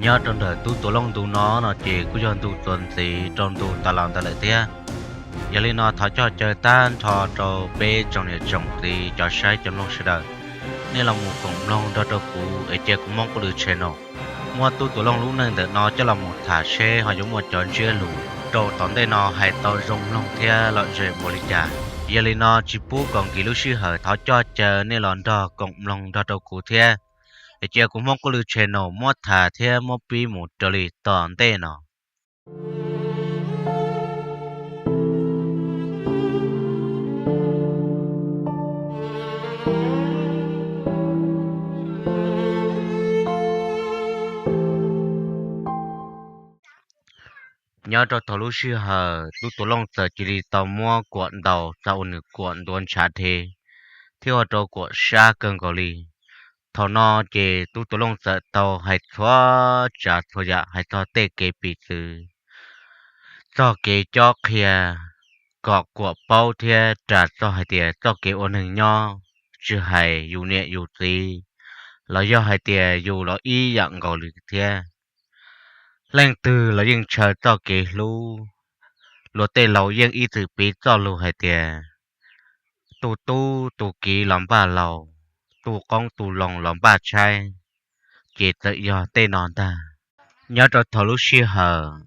Nyob rau ntawm Tub Tuam Looj ntu no no ces kuj yog ntu txuas ntxiv rau ntu tas los ntawd lawm thiab. Yog li no thov coj caw tag nrho rau peb tsoom niam tsoom txiv cov saib cov mloog sawv daws, nej los mus koom mloog nrog rau kuv es cia kuv Hmoob Qub Lw channel muab Tub Tuam Looj lub neej ntawm no coj los mus tham seb ho yuav muaj cov ntsiab lus rau tom ntej no hais tau zoo mloog thiab lom zem npaum li cas. Yog li no tsis pub kom nkim lub sij hawm, thov coj caw nej los nrog koom mloog nrog rau kuv thiab es cia kuv Hmoob Qub Lw channel muab tham thiab muab pib mus raws li tom ntej no. Nyob rau thaum lub sij hawm Tub Tuam Looj txawm cia li tau muab Kuam ntaus txog uas nws Kuam ntuav ntshav dhev thiab ua rau Kuam sab kawg nkaus li. Thaum no ces Tub Tuam Looj txawm tau hais txhua tsav txhua yam, hais txog tej kev piv txwv, txoj kev cob qhia kom Kuam paub thiab ras txog hais tias txoj kev ua neeg nyob, tsis hais yus niam yus txiv los yog hais tias yus los ib yam nkaus li thiab. Leej twg los yeej ntshaw txoj kev hlub. Luag tej laus yeej ib txwm piv txoj lus hais tias tus tub tus kiv los npaj laus, tus qoob tus loo los npaj tshaib, ces txawm yog tej no ntag. Nyob rau thaum lub sij hawm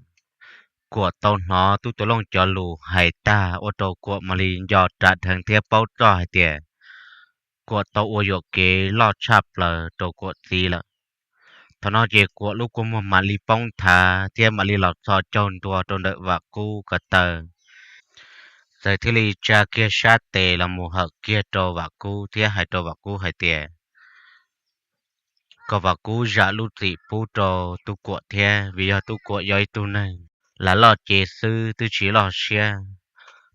Kuam tau hnov Tub Tuam Looj cov lus hais tag ua rau Kuam mam li nco ras dheev thiab paub txog hais tias Kuam tau ua yuam kev loj tshaj plaws rau Kuam txiv lawm. Thaum no ces Kuam lub kua muag mam li poob nthav thiab mam li los txhos caug ntua rau ntawm Vam Kub ko taw. Txawm thiaj li tsa kiag sab tes los mus hawm kiag rau Vam Kub thiab hais rau Vam Kub hais tias kom Vam Kub zam lub txim pub rau Tub Kuam thiab, vim yog Tub Kuam yog ib tug neeg lam loj cev xwb twb tsis loj siab.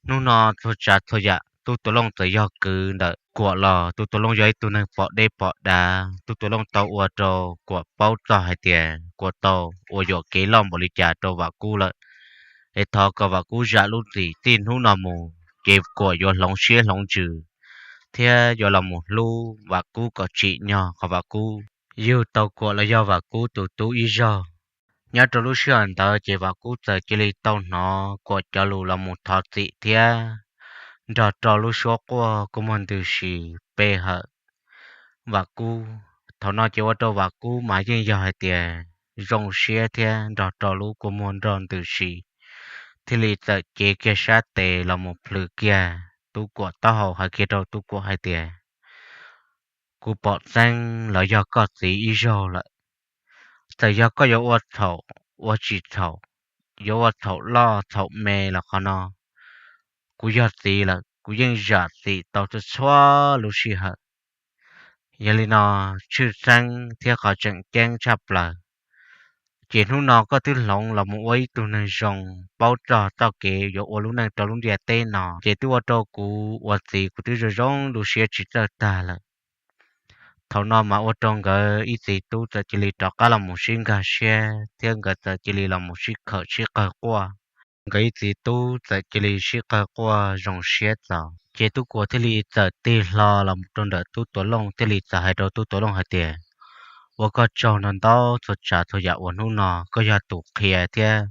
Hnub no txhua tsav txhua yam Tub Tuam Looj txawm yog kwv ntawm Kuam los Tub Tuam Looj yog ib tug neeg pom deb pom dav. Tub Tuam Looj tau ua rau Kuam paub txog hais tias Kuam tau ua yuam kev loj npaum li cas rau Vam Kub lawm, es thov kom Vam Kub zam lub txim, txij hnub no mus ces Kuam yuav hloov siab hloov ntsws thiab yuav los mus hlub Vam Kub kom tsim nyog qhov Vam Kub yug tau Kuam los yog Vam Kub tus tub ib zaug. Nyob rau lub sij hawm ntawd ces Vam Kub txawm cia li tau hnov Kuam cov lus los mus thov txim thiab nrog rau lub suab quaj kua muag ntws si pe hawm Vam Kub. Thaum no ces ua rau Vam Kub mas yeej yog hais tias zoo siab thiab nrog rau lub kua muag nrog ntws si, thiaj li txawm cev kiag sab tes los mus plhws kiag Tub Kuam taub hau hais kiag rau Tub Kuam hais tias, kuv pom txeeb los yog koj txiv ib zaug lawm. Txawm yog koj yuav ua txhaum ua tsis txhaum, yuav ua txhaum loj txhaum me los qhov no, kuv yog txiv lawm kuv yeej zam txim tau txhua txhua lub sij hawm. Yog li no, tshwj xeeb thiab qhov tseem ceeb tshaj plaws ces hnub no koj twb hloov los mus ua ib tug neeg zoo, paub txog txoj kev yuav ua lub neej rau lub ntiaj teb no, ces twb ua rau kuv ua txiv kuv twb zoo zoo lub siab tsis txawj tag lawm. Thaum no mas ua rau nkawd ib txiv tub txawm cia li rov qab los mus sib nkag siab thiab nkawd txawm cia li los mus sib khawm sib qawg quaj. Nkawd ib txiv tub txawm cia li sib qawg quaj zoo siab txaus, ces Tub Kuam thiaj li txawm tig hlo los mus rau ntawm Tub Tuam Looj thiaj li txawm hais rau Tub Tuam Looj hais tias, ua koj tsaug ntau ntau txhua tsav txhua yam uas hnub no koj yog tus qhia thiab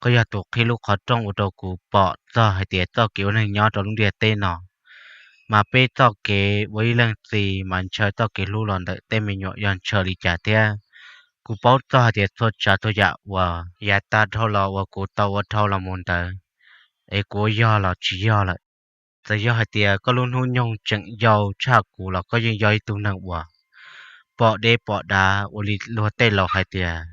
koj yog tus qhib lub qhov rooj ua rau kuv pom txog hais tias txoj kev ua neeg nyob rau lub ntiaj teb no mas peb txoj kev ua ib leej txiv mas ntshaw txoj kev hlub los ntawm tej me nyuam yog ntshaw li cas thiab. Kuv paub txog hais tias txhua tsav txhua yam uas yav tag dhau los uas kuv tau ua dhau los mus ntawd, es kuv ua yog los tsis yog lawm. Txawm yog hais tias koj lub hnub nyoog tseem yau tshaj kuv los koj yeej yog ib tug neeg uas pom deb pom dav, ua li luag tej laus hais tias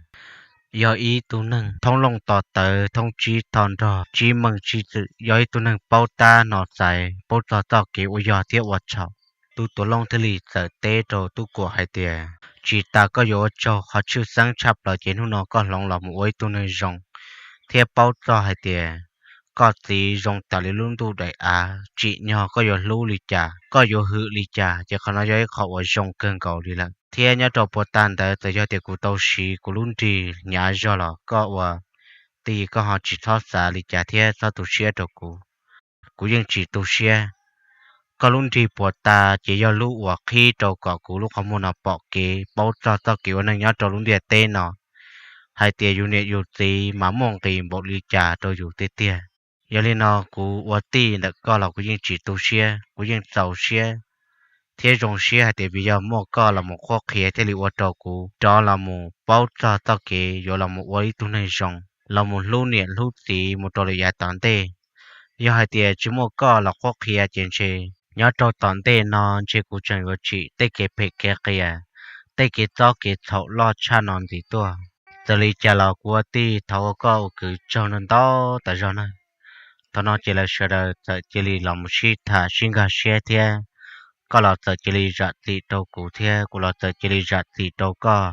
yog ib tug neeg thoob looj to tawv thoob tsib tho nrog tsib meej tsib txwm, yog ib tug neeg paub tab no xaiv, paub txog txoj kev ua yog thiab ua txhaum. Tub Tuam Looj thiaj li txawm teb rau Tub Kuam hais tias, tsis tas koj yuav ua tsaug, qhov tshwj xeeb tshaj plaws ces hnub no koj hloov los mus ua ib tug neeg zoo thiab paub txog hais tias koj txiv zoo tas li lub ntuj daim av, tsim nyog koj yuav hlub li cas, koj yuav hwm li cas, ces qhov no yog ib qho uas zoo kawg nkaus li lawm. Thiab nyob rau puag ta ntawd txawm yog tias kuv tau siv kuv lub nrig hnyav zog los koj ua tij koj ho tsis txhob xav li cas thiab txhob tu siab rau kuv. Kuv yeej tsis tu siab. Koj lub nrig puag ta ces yog lub uas qhib rau kom kuv lub qhov muag no pom kev paub txog txoj kev ua neej nyob rau lub ntiaj teb no. hais tias yus niam yus txiv mas muaj nqis npaum li cas rau yus tiag tiag. Yog li no kuv ua tij ntawm koj los kuv yeej tsis tu siab, kuv yeej txaus siab thiab zoo siab hais tias vim yog muaj koj los mus qhuab qhia thiaj li ua rau kuv rov los mus paub txog txoj kev yuav los mus ua ib tug neeg zoo, los mus hlub niam hlub txiv mus rau lawm yav tom ntej. Yog hais tias tsis muaj koj los qhuab qhia ces ntshe nyob rau tom ntej no ntshe kuv tseem yuav tsim tej kev phem kev qias, tej kev txob kev txhaum loj tshaj no ntxiv tuaj. Txawm li cas los kuv ua tij thov ua koj ua kwv tsaug ntau ntau tas zog na. Thaum no ces lawv sawv daws txawm cia li los mus sib tham sib nkag siab thiab koj los txawm cia li zam txim rau kuv thiab kuv los txawm cia li zam txim rau koj.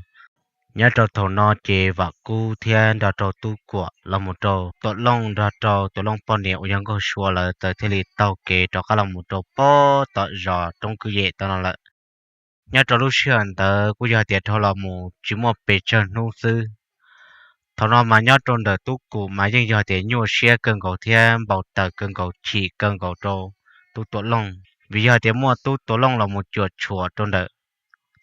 Nyob rau thaum no ces Vam Kub thiab nrog rau Tub Kuam los mus rau Tuam Looj nrog rau Tuam Looj poj niam uas yog Nkauj Sua lawv txawm thiaj li taug kev rov qab los mus rau pem tom zos roob kwj yem tom no lawm. Nyob rau lub sij hawm ntawd kuj yog tias dhau los mus tsis muaj pes tsawg hnub xwb. Thaum no mas nyob rau ntawm Tub Kum mas yeej yog tias nyuaj siab kawg nkaus thiab npau taws kawg nkaus, chim kawg nkaus rau Tub Tuam Looj, vim yog tias muaj Tub Tuam Looj los mus cuam tshuam rau ntawm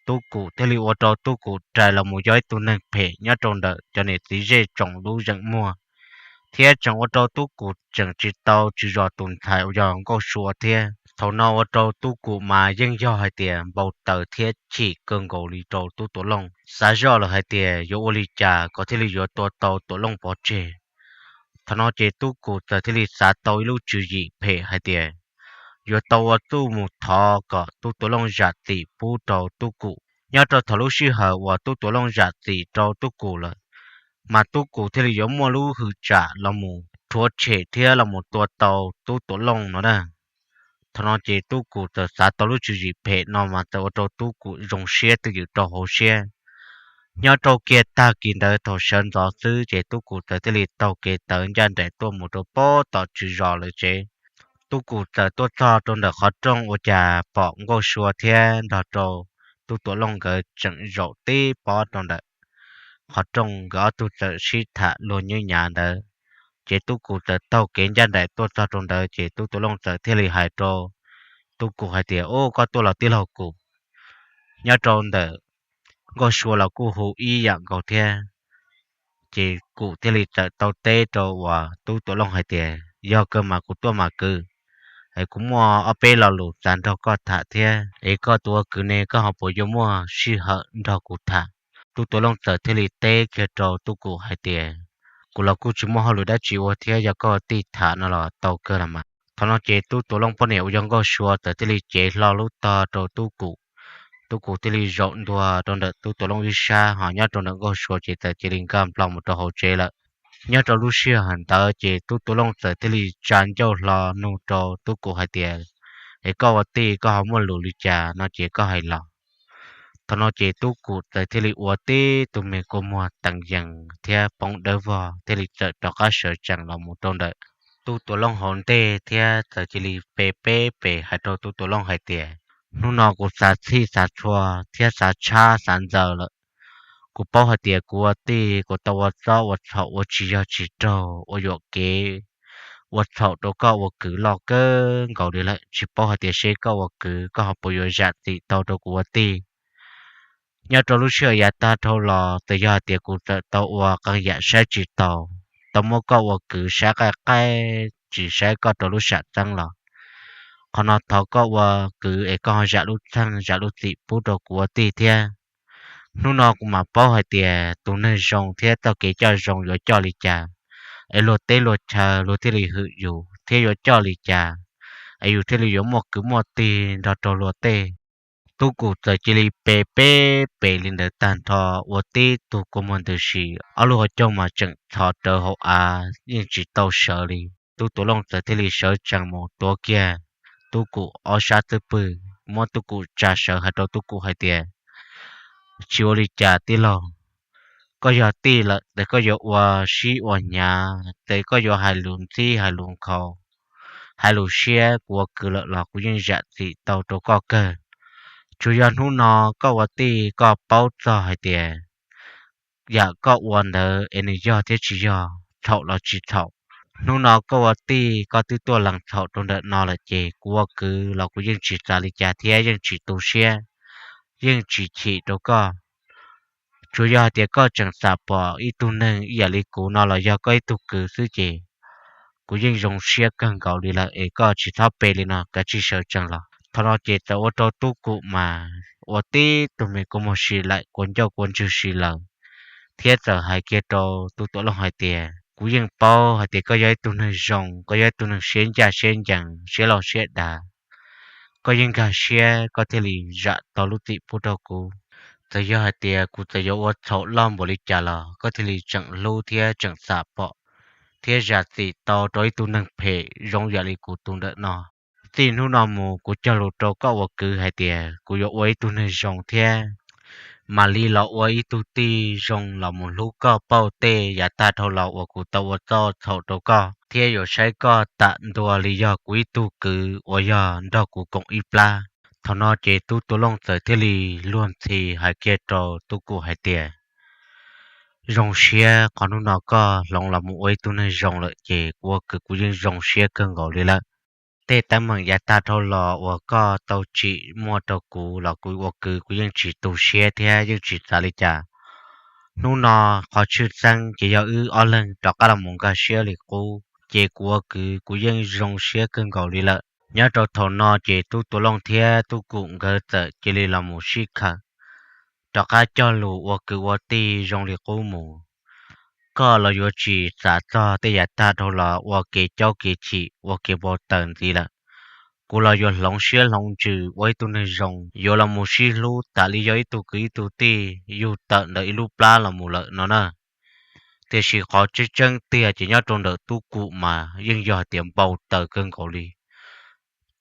Tub Kum thiaj li ua rau Tub Kum rais los mus yog ib tug neeg phem nyob rau ntawm cov niam txiv zej tsoom lub zeem muag, thiab tseem ua rau Tub Kum tseem tsis tau tswv zos tus ntxhais uas yog Nkauj Sua thiab. Thaum no ua rau Tub Kum mas yeej yog hais tias npau taws thiab chim kawg nkaus li rau Tub Tuam Looj, xav zoj lawm hais tias yuav ua li cas kom thiaj li yuav tua tau Tuam Looj pov tseg. Thaum no ces Tub Kum txawm thiaj li xav tau ib lub tswv yim phem hais tias yuav tau ua txuj mus thov kom Tub Tuam Looj zam txim pub rau Tub Kum. Nyob rau thaum lub sij hawm uas Tub Tuam Looj zam txim rau Tub Kum lawm, mas Tub Kum thiaj li yuav muaj lub hwm tsam los mus rhuav tshem thiab los mus tua tau Tub Tuam Looj no na. Thaum no ces Tub Kum txawm xav tau lub tswv yim phem no mas txawm ua rau Tub Kum zoo siab twj ywm rau hauv siab. Nyob rau kiag tag kis ntawd thaum sawv ntxov xwb ces Tub Kum txawm thiaj li taug kev tawv ncaj nraim tuaj mus rau pem tom tswv zos lawv tsev. Tub Kum txawm tuaj txog rau ntawm qhov rooj ua cas pom Nkauj Sua thiab nrog rau Tub Tuam Looj nkawd tseem zaum tib pob rau ntawm qhov rooj, nkawd ob tug txawm sib tham luag nyob nyav ntawd. Ces Tub Kum txawm taug kev ncaj nraim tuaj txog rau ntawd ces Tub Tuam Looj txawm thiaj li hais rau Tub Kum hais tias, Ub, koj tuaj los tij laug Kum. Nyob rau ntawm Nkauj Sua los kuj hu ib yam nkaus thiab. Ces Kum thiaj li txawm tau teb rau uas Tub Tuam Looj hais tias, Yog kawg mas kuv tuaj mas kwv, es kuv muaj ob peb lo lus xav nrog koj tham thiab, es koj tus ua kwv ne koj ho puas yuav muaj sij hawm nrog kuv tham? Tub Tuam Looj txawm thiaj li teb kiag rau Tub Kum hais tias, Kuv los kuj tsis muaj hauj lwm dab tsi ua thiab, yog koj tij tham no los tau kawg los mas. Thaum no ces Tub Tuam Looj poj niam uas yog Nkauj Sua txawm thiaj li cev hlo lub tog rau Tub Kum. Tub Kum thiaj li zaum ntua rau ntawm Tub Tuam Looj ib sab, ho nyob rau ntawm Nkauj Sua ces txawm cia li nkag nplo mus rau hauv tsev lawm. Nyob rau lub sij hawm ntawd ces Tub Tuam Looj txawm thiaj li tsa ncauj hlo nug rau Tub Kum hais tias, Es koj ua tij koj ho muaj lus li cas no ces koj hais los. Thaum no ces Tub Kum txawm thiaj li ua tib tug me kua muag teev yees thiab poob dawb vog thiaj li txawm rov qab sawv tsees los mus rau ntawm Tub Tuam Looj hauv ntej thiab txawm cia li pe peb pes hais rau Tub Tuam Looj hais tias, Hnub no kuv xav txhij xav txhua thiab xav tshab xav ntxaws lawm. Kuv paub hais tias kuv ua tij kuv tau ua txob ua txhaum ua tsis yog tsis raug, ua yuam kev ua txhaum rau koj ua kwv loj kawg nkaus li lawm, tsis paub hais tias seb koj ua kwv koj ho puas yuav zam txim tau rau kuv ua tij. Nyob rau lub sij hawm yav tag dhau los txawm yog hais tias kuv txawm tau ua qee yam saib tsis taus, tau muab koj ua kwv saib qaij qaij, tsis saib koj rau lub sam txeeb los, qhov no thov koj ua kwv es koj ho zam lub txim zam lub txim pub rau kuv ua tij thiab. Hnub no kuv mam paub hais tias tus neeg zoo thiab txoj kev coj zoo yuav coj li cas, es luag teb luag chaw luag thiaj li hwm yus thiab yuav coj li cas, es yus thiaj li yuav muaj kwv muaj tij nrog rau luag tej. Tub Kum txawm cia li pe peb pes li ntawd tag nrho, ua tib tug kua muag ntws si, ob lub hauv caug mas tseem txhos rawv hauv av yeej tsis tau sawv li. Tub Tuam Looj txawm thiaj li sawv tsees mus tuav kiag Tub Kum ob sab twj pwg, muab Tub Kum tsa sawv hais rau Tub Kum hais tias, Tsis ua li cas tij laug, koj yog tij lawm ces koj yuav ua sib ua hnyav ces koj yuav hais lus ntxhib hais lus nkhaus, hais lus siab, kuv ua kwv lawm los kuv yeej zam txim tau rau koj kawg. Tsuas yog hnub no koj ua tij koj paub txog hais tias yam koj ua ntawd es nws yog thiab tsis yog, txhaum los tsis txhaum. Hnub no koj ua tij koj twb tuaj lees txhaum rau ntawm no lawm ces kuv ua kwv los kuv yeej tsis xav li cas thiab yeej tsis tu siab, yeej tsis chim rau koj. Tsuas yog hais tias koj tseem xam pom ib tug neeg ib yam li kuv no los yog koj ib tug kwv xwb ces kuv yeej zoo siab kawg nkaus li lawm es koj tsis txhob pe li no, kav tsij sawv tsees los. Thaum no ces txawm ua rau Tub Kum mas ua tib tug me kua muag si lawm, kua ncauj kua ntswg si lawm, thiab txawm hais kiag rau Tub Tuam Looj hais tias, kuv yeej paub hais tias koj yog ib tug neeg zoo, koj yog ib tug neeg siab ncaj siab ncees, siab loj siab dav. Koj yeej nkag siab koj thiaj li zam tau lub txim pub rau kuv. Txawm yog hais tias kuv txawm yuav ua txhaum loj npaum li cas los koj thiaj li tseem hlub thiab tseem xam pom thiab zam txim tau rau ib tug neeg phem zoo yam li kuv tus ntawm no. Txij hnub no mus kuv cog lus rau koj ua kwv hais tias kuv yuav ua ib tug neeg zoo thiab mam li los ua ib tug tij zoo los mus hlub koj pauj tej yav tag dhau los uas kuv tau ua txoj txhaum rau koj thiab yuav saib koj tam ntua li yog kuv ib tug kwv uas yog nrog kuv koom ib plab. Thaum no ces Tub Tuam Looj txawm thiaj li luag ntxhi hais kiag rau Tub Kum hais tias, zoo siab qhov hnub no koj hloov los mus ua ib tug neeg zoo lawm ces kuv ua kwv kuv yeej zoo siab kawg nkaus li lawm. Tej teeb meem yav tag dhau los uas koj tau tsim muaj rau kuv los kuv ua kwv kuv yeej tsis tu siab thiab yeej tsis xav li cas. Hnub no qhov tshwj xeeb ces yog wb ob leeg rov qab los mus nkag siab li qub ces kuv ua kwv kuv yeej zoo siab kawg nkaus li lawm. Nyob rau thaum no ces Tub Tuam Looj thiab Tub Kum nkawd txawm cia li los mus sib khawm, rov qab cog lus ua kwv ua tij zoo li qub mus. Koj los yuav tsis xav txog tej yav tag dhau los ua kev caub kev chim ua kev npau taws ntxiv lawm. Kuv los yuav hloov siab hloov ntsws ua ib tug neeg zoo, yuav los mus sib hlub tas li yog ib tug kwv ib tug tij yug tawm ntawm ib lub plab los mus lawm no na. Tiam sis qhov tseeb tseeb tiag ces nyob rau ntawm Tub Kum mas yeej yog hais tias npau taws kawg nkaus li.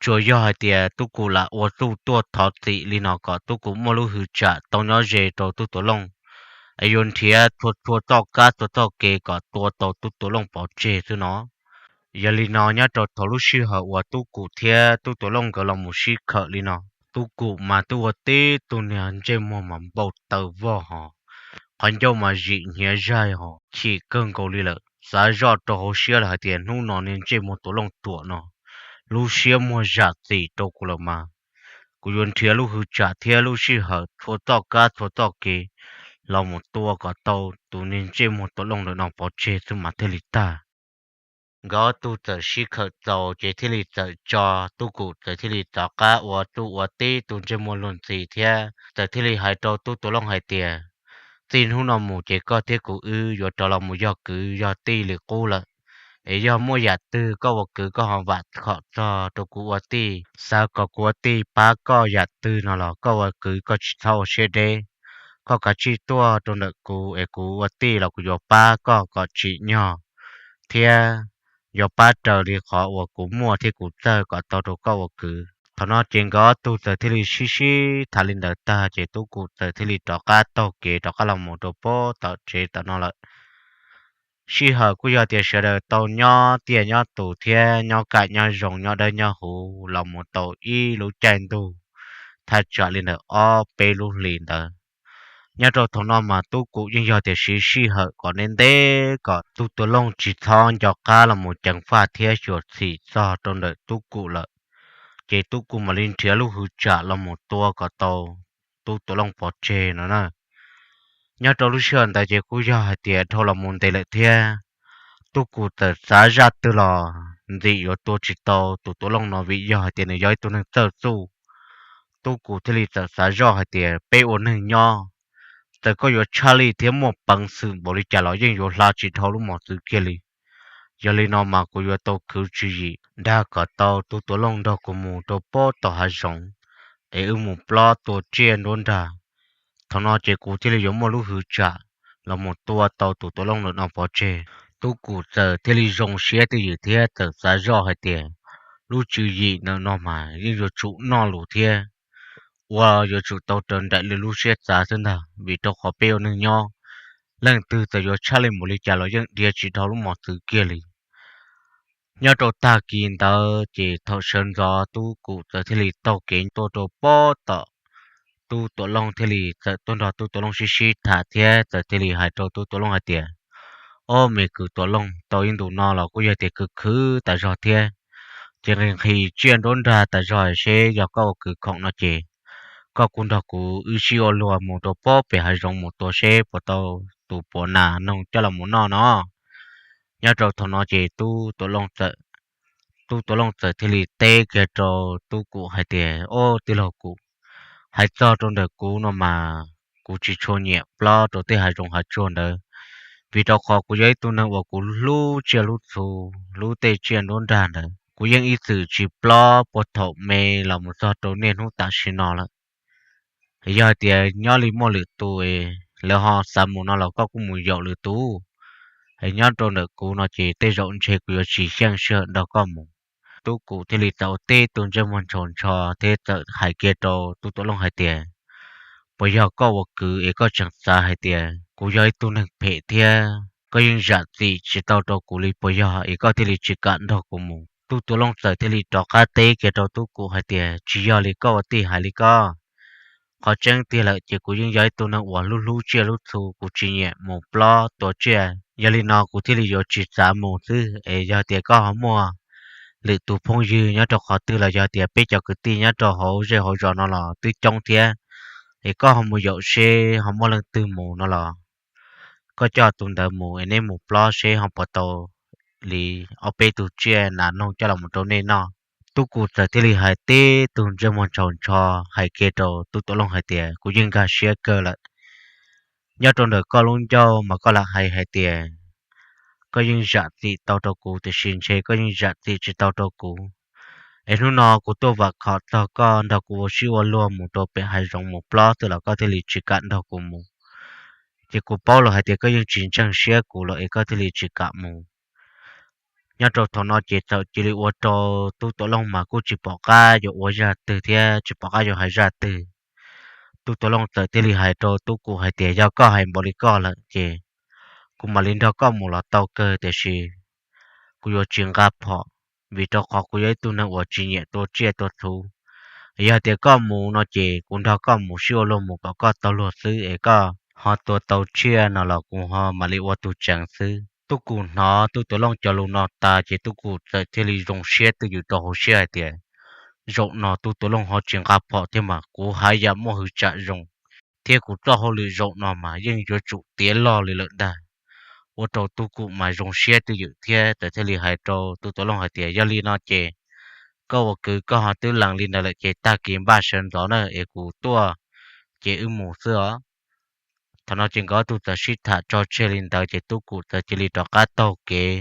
Tsuas yog hais tias Tub Kum lam ua txuj tuaj thov txim li no kom Tub Kum muaj lub hwv tsam tau nyob ze rau Tub Tuam Looj, es yuav nrhiav txhua txhua txoj kab txhua txoj kev kom tua tau Tub Tuam Looj pov tseg xwb no. Yog li no nyob rau thaum lub sij hawm uas Tub Kum thiab Tub Tuam Looj nkawd los mus sib khawm li no, Tub Kum mas twb ua tib tug niag ntsej muag mas npau taws vog hos, qhov ncauj mas zim hnyiav zaig hos chim kawg nkaus li lawm, xav zoj rau hauv siab lawm hais tias hnub no niag ntsej muag Tuam Looj ruam no lub siab muag zam txim rau kuv lawm mas kuv yuav nrhiav lub hwv tsam thiab lub sij hawm txhua txoj kab txhua txoj kev los mus tua kom tau tus niag ntsej muag Tuam Looj ntawm no pov tseg xwb mas thiaj li tag. Nkawd ob tug txawm sib khawm txaus ces thiaj li txawm tso, Tub Kum txawm thiaj li rov qab ua txuj ua tib tug ntsej muag luag ntxhi thiab txawm thiaj li hais rau Tub Tuam Looj hais tias, txij hnub no mus ces koj thiab kuv wb yuav rov los mus yog kwv yog tij li qub lawm. Es yog muaj yam twg koj ua kwv koj ho vam khom txog rau kuv ua tij, xav kom kuv ua tij pab koj yam twg no los koj ua kwv koj tsis txhob ua siab deb. Koj kav tsij tuaj rau ntawm kuv es kuv ua tij los kuv yuav pab koj kom tsim nyog thiab yuav pab raws li qhov uas kuv muaj thiab kuv txawj kom tau rau koj ua kwv. Thaum no ces nkawd ob tug txawm thiaj li sib sib tham li ntawd tag ces Tub Kum txawm thiaj li rov qab taug kev rov qab los mus rau pem tom tsev tom no lawm. Sij hawm kuj yog tias sawv daws tau nyob tiaj nyob tus thiab nyob kam nyob zoo nyob dawb nyob huv los mus tau ib lub caij ntuj thaj tsam li ntawm ob peb lub hlis ntawd. Nyob rau thaum no mas Tub Kum yeej yog tias siv sij hawm kom ntev ntev kom Tub Tuam Looj tsis txhob nco qab los mus ceev faj thiab xyuam xim txog rau ntawm Tub Kum lawm, ces Tub Kum mam li nrhiav lub hwv tsam los mus tua kom tau Tub Tuam Looj pov tseg no na. Nyob rau lub sij hawm ntawd ces kuj yog hais tias dhau los mus ntev lawm thiab, Tub Kum txawm xav zaj twg los ntxim yuav tua tsis tau tus Tuam Looj no vim yog hais tias nws yog ib tug neeg txawj txuj. Tub Kum thiaj li txawm xav zoj hais tias peb ua neeg nyob, txawm koj yuav tshaj lij thiab muaj peev xwm npaum li cas los yeej yuav hla tsis dhau lub mos txwv kiag li. Yog li no mas kuv yuav tau khwv tswv yim dag kom tau tus Tuam Looj nrog kuv mus rau pem tom hav zoov es wb mus plob tua tsiaj nruab nrag. Thaum no ces kuv thiaj li yuav muaj lub hwv tsam los mus tua tau tus Tuam Looj ntawm no pov tseg. Tub Kum txawm thiaj li zoo siab twj ywm thiab txawm xav zoj hais tias lub tswv yim ntawm no mas yeej yuav tsum noj lus thiab ua yuav tsum tau raws nraim li lub siab xav xwb ntag, vim rau qhov peb ua neeg nyob, leej twg txawm yuav tshaj lij npaum li cas los yeej dhia tsis dhau lub mos txwv kiag li. Nyob rau tag kis ntawd ces thaum sawv ntxov Tub Kum txawm thiaj li taug kev tuaj rau pem tom Tub Tuam Looj thiaj li txawm tuaj nrog Tub Tuam Looj sib sib tham thiab txawm thiaj li hais rau Tub Tuam Looj hais tias, ob me kwv Tuam Looj, tau ib ntus no los kuj yog tias khwv khwv tas zog thiab, ces nqhis nqhis tsiaj nruab nrag tas zog seb yog koj ua kwv khoom no ces koj kuj nrog kuv wb sib ua luag mus rau pob pem hav zoov mus tua seb puas tau tus puav nas noog coj los mus noj no. Nyob rau thaum no ces tub tuam looj txawm, tub tuam looj txawm thiaj li teb kiag rau tub kum hais tias, Ob, tij laug kum, hais txog rau ntawm kuv no mas kuv tsis tshua nyiam plob rau tej hav zoov hav tsuag ntawd, vim rau qhov kuv yog ib tug neeg uas kuv hlub tsiaj hlub txhu, hlub tej tsiaj nruab nrag ntawd. Kuv yeej ib txwm tsis plob puag thaum me los mus txog rau niaj hnub tam sim no lawm. Yog hais tias nyob li muaj lwm tus es lawv ho xav mus no los koj kuj mus yaum lwm tus. Es nyob rau ntawm kuv no ces tej zaum ntshe kuv yuav tsis xyeej sij hawm nrog koj mus. Tub kum thiaj li txawm ua tib tug ntsej muag ntshaus ntsho thiab txawm hais kiag rau tub tuam looj hais tias, Puas yog koj ua kwv es koj tseem xav hais tias kuv yog ib tug neeg phem thiab koj yeej zam txim tsis tau rau kuv li puas yog es koj thiaj li tsis kam nrog kuv mus? Tub tuam looj txawm thiaj li rov qab teb kiag rau tub kum hais tias, Tsis yog li koj ua tij hais li koj. Qhov tseeb tiag lawm ces kuv yeej yog ib tug neeg uas hlub hlub tsiaj hlub txhu, kuv tsis nyiam mus plob tua tsiaj. Yog li no kuv thiaj li yuav tsis xav mus xwb. Es yog tias koj ho muaj lwm tus phooj ywg nyob rau qhov twg los yog tias peb cov kwv tij nyob rau hauv zej hauv zos no los twb coob thiab, es koj ho mus yaum seb ho muaj leej twg mus no los koj coj tus ntawd mus es neb mus plob seb ho puas tau li ob peb tug tsiaj nas noog coj los mus rau nej noj. Tub kum txawm thiaj li hais tib tug ntsej muag ntshaus ntsho hais kiag rau tub tuam looj hais tias, Kuv yeej nkag siab kawg lawm. Nyob rau ntawm koj lub ncauj mas koj lam hais hais tias koj yeej zam txim tau rau kuv, tiam sis ntshe koj yeej zam txim tsis tau rau kuv. Es hnub no kuv tuaj vam khom txog koj nrog kuv ua sib ua luag mus rau pem hav zoov mus plob xwb los koj thiaj li tsis kam nrog kuv mus. Ces kuv paub lawm hais tias koj yeej tsis ntseeg siab kuv lawm es koj thiaj li tsis kam mus. Nyob rau thaum no ces txawm cia li ua rau tub tuam looj mas kuj tsis pom qab yuav ua zaj twg thiab tsis pom qab yuav hais zaj twg. Tub tuam looj txawm thiaj li hais rau tub kum hais tias, Yog koj hais npaum li koj lawm ces kuv mam li nrog koj mus los tau kawg, tiam sis kuv yuav tsis nqa phom, vim rau qhov kuv yog ib tug neeg uas tsis nyiam tua tsiaj tua txhu. Yog tias koj mus no ces kuv nrog koj mus sib ua luag mus kom koj tau luag xwb, es koj ho tua tau tsiaj no los kuv ho mam li ua tus tseev xwb. Tub kum hnov tub tuam looj cov lus no tas ces tub kum txawm thiaj li zoo siab twj ywm rau hauv siab hais tias, Zaum no tub tuam looj ho tsis nqa phom thiab mas kuv haj yam muaj hwj tsam zoo, thiab kuv txoj hauj lwm zaum no mas yeej yuav tsum tiav log li lawm ntag. Ua rau tub kum mas zoo siab twj ywm thiab txawm thiaj li hais rau tub tuam looj hais tias, Yog li no ces koj ua kwv koj ho twb lees li ntawd lawm ces tag kis npaj sawv ntxov na es kuv tuaj ces wb mus xwb os. Thaum no ces nkawd ob tug txawm sib tham tso tseg li ntawd ces tub kum txawm cia li rov qab taug kev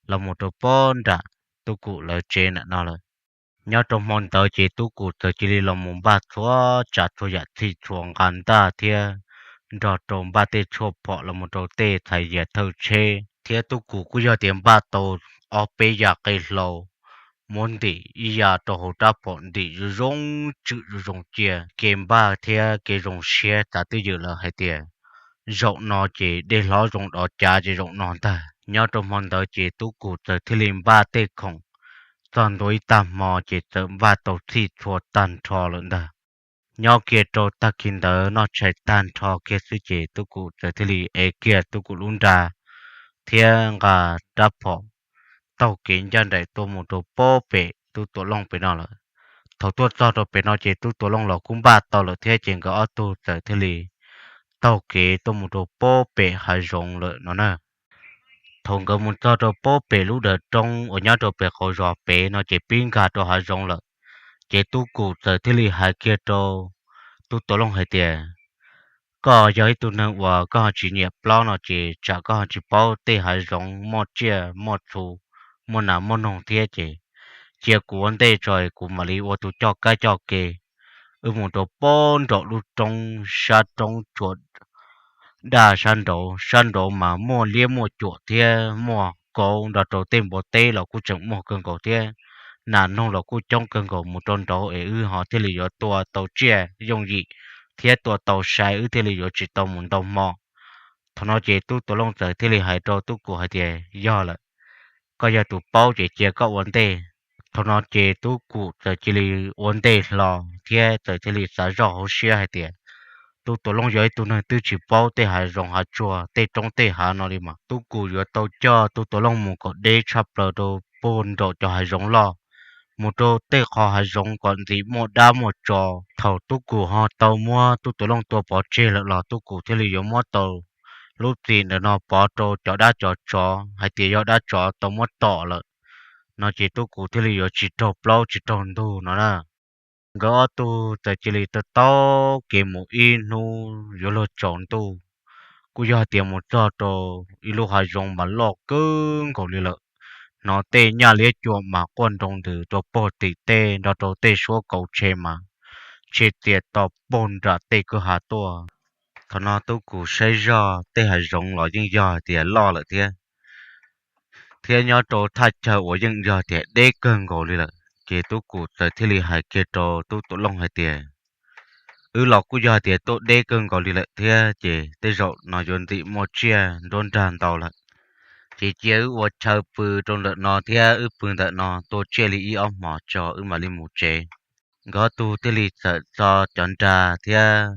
los mus rau pob nram tub kum lawv tsev ntawm no lawm. Nyob rau hmo ntawd ces tub kum txawm cia li los mus npaj txhua tsav txhua yam txhij txhua nqa ntaj thiab nrog rau npaj tej tshuaj phom los mus rau tej txhais yias thawj tsheb, thiab tub kum kuj yog tias npaj tau ob peb yam qe hlau, muab ntim ib yam rau hauv rab phom ntim zoo zoo tswm zoo zoo cia, kev npaj thiab kev zoo siab tas twj ywm lawm hais tias, Zaum no ces dej hlob zoo dov cav ces zaum no ntag. Nyob rau hmo ntawd ces tub kum txawm thiaj li npaj tej khoom txog ntua ib tag hmo ces txawm npaj tau txhij txhua tag nrho lawm ntag. Nyob kiag rau tag kis ntawd noj tshais tag nrho kiag xwb ces tub kum txawm thiaj li ev kiag tub kum lub nra thiab nqa rab phom taug kev ncaj nraim tuaj mus rau pob pem tub tuam looj pem no lawm. Thaum tuaj txog rau pem no ces tub tuam looj los kuj npaj tau lawm thiab ces nkawd ob tug txawm thiaj li taug kev tuaj mus rau pob pem hav zoov lawm no na. Thaum nkawd mus txog rau pob pem lub dawm roob uas nyob rau pem qaum zos pem no ces pib nkag rau hav zoov lawm. Ces tub kum txawm thiaj li hais kiag rau tub tuam looj hais tias, Koj yog ib tug neeg uas koj ho tsis nyiam plaub no ces tsam koj ho tsis paub tej hav zoov muaj tsiaj muaj txhu, muaj nas muaj noog thiab ces cia kuv ua ntej tso kuv mam li ua tus coj kab coj ke. Wb mus rau pob nraum lub roob sab roob tsuas daj sab nraud, sab nraud mas muaj liab muaj cuam thiab muaj kauv nrog rau tej npua teb los kuj tseem muaj kawg nkaus thiab nas noog los kuj coob kawg nkaus, mus rau nraud es wb ho thiaj li yuav tua tau tsiaj yooj yim thiab tua tau sai wb thiaj li yuav tsis tau mus ntau hmo. Thaum no ces tub tuam looj txawm thiaj li hais rau tub kum hais tias, Yog lawm, koj yog tus paub ces cia koj ua ntej. Thaum no ces tub kum txawm cia li ua ntej hlo thiab txawm thiaj li xav zoj hauv siab hais tias, Tub tuam looj yog ib tug neeg twb tsis paub tej hav zoov hav tsuag tej roob tej hav no li mas tub kum yuav tau coj tub tuam looj mus kom deb tshaj plaws rau puag nraum cov hav zoov loj, mus rau tej qhov hav zoov kom ntxim muaj dab muaj tsov. Thaum Tub Kum ho tau muab Tub Tuam Looj tua pov tseg lawm los Tub Kum thiaj li yuav muab tau lub txim ntawm no pov rau cov dab cov tsov hais tias yog dab tsov tau muab tom lawm no ces Tub Kum thiaj li yuav tsis raug plaub tsis raug ntug no na. Nkawd ob tug txawm cia li tau taug kev mus ib hnub yuav luag tsaus ntuj, kuj yog tias mus txog rau ib lub hav zoov mas loj kawg nkaus li lawm. Hnov tej nyaj liab cuam mas quaj nroo ntws rau puag tim tej nrog rau tej suab kauv tshe mas tshe txias to puag nram tej kwj ha tuaj. Thaum no Tub Kum saib zog tej hav zoov los yeej yog tias loj lawm thiab, thiab nyob rau thaj chaw uas yeej yog tias deb kawg nkaus li lawm. Ces Tub Kum txawm thiaj li hais kiag rau Tub Tuam Looj hais tias, wb los kuj yog tias tuaj deb kawg nkaus li lawm thiab ces tej zaum no yuav ntxim muaj tsiaj nruab nrag ntau lawm. Ces cia wb ua chaw pw rau ntawm no thiab wb pw ntawm no tua tsiaj li ib ob hmos tso wb mam li mus tsev. Nkawd ob tug thiaj li txawm txo cov nra thiab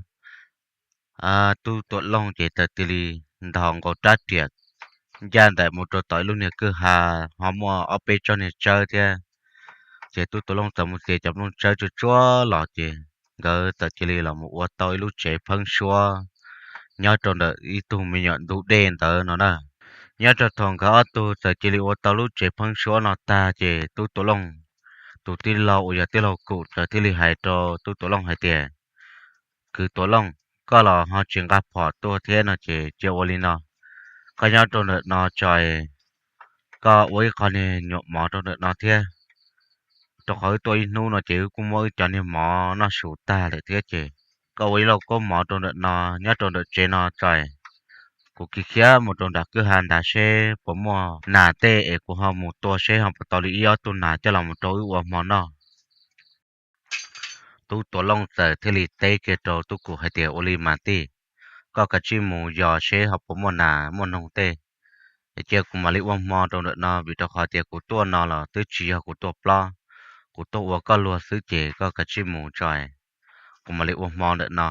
Tub Tuam Looj ces txawm cia li nthos nkaus rab riam ncaj nraim mus rau tom ib lub niag kwj ha ho muaj ob peb tsob niag tsawb thiab. Ces Tub Tuam Looj txawm mus txiav cov nplooj tsawb tsuag tsuag los ces nkawd txawm cia li los mus ua tau ib lub tsev pheeb suab nyob rau ntawm ib tug me nyuam ntug dej ntawd no na. Nyob rau thaum nkawd ob tug txawm cia li ua tau lub tsev pheeb suab no tag ces Tub Tuam Looj tus tij laug uas yog tij laug Kum txawm thiaj li hais rau Tub Tuam Looj hais tias, kwv Tuam Looj, koj los ho tsis nqa phom tuaj thiab no ces cia ua li no, koj nyob rau ntawm no tso, koj ua ib qho niag nyuam mov rau ntawm no thiab, rau qhov wb tuaj ib hnub no ces wb kuj muab wb cov niag mov noj su tag lawm thiab ces koj ua ib lauj kaub mov rau ntawm no nyob rau ntawm tsev no tso, kuv khiav khiav mus rau nram kwj ha nrad seb puas muaj nas tej es kuv ho mus tua seb ho puas tau li ib ob tug nas coj los mus rau wb ua hmo noj. Tub Tuam Looj txawm thiaj li teb kiag rau Tub Kum hais tias, ua li mas tij, koj kav tsij mus yos seb ho puas muaj nas muaj noog tej, es cia kuv mam li ua hmo rau ntawm no vim rau qhov tias kuv tuaj no los twb tsis yog kuv tuaj plob, kuv tuaj ua koj luag xwb ces koj kav tsij mus tso, kuv mam li ua hmo ntawm no.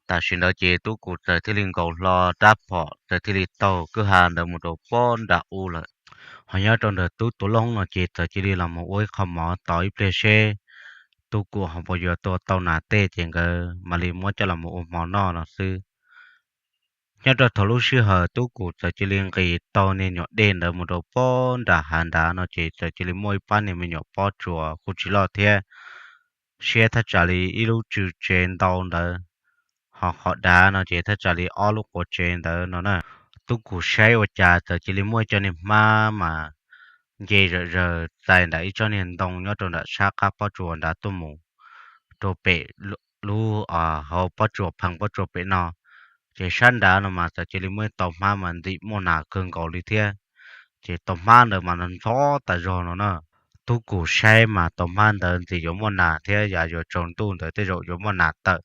Tam sim ntawd ces Tub Kum txawm thiaj li nkaus hlo rab phom txawm thiaj li taug kwj ha ntawd mus rau puag nram ub lawm. Ho nyob rau ntawm Tub Tuam Looj no ces txawm cia li los mus ua ib qho mov tos ib pliag seb Tub Kum ho puas yuav tua tau nas tej ces nkawd mam li muab coj los mus ua hmo noj no xwb. Nyob rau thaum lub sij hawm Tub Kum txawm cia li nqis taug niag nyuam dej ntawd mus rau puag nram hav nrad no ces txawm cia li muaj ib pab niag me nyuam pob tsuas kuj tsis loj thiab, siab thaj tsam li ib lub tswm tsev ntau ntawd, ho qhov dav no ces thaj tsam li ob lub quav tsev ntawd no na. Tub Kum saib ua cas txawm cia li muaj ib co niag hmab mas nce zawm zaws txais nram ib tsob niag ntoo nyob rau nram sab qab pob tsuas nrad tuaj mus rau pem lub hauv pob tsuas pheej pob tsuas pem no. Ces sab nrad no mas txawm cia li muaj ib tau hmab mas ntxim muaj nas kawg nkaus li thiab. Ces tau hmab ntawd mas ntxhov tas zog no na. Tub Kum saib mas tau hmab ntawd ntxim yuav muaj nas thiab yav yuav tsaus ntuj ntawd tej zaum yuav muaj nas tawm.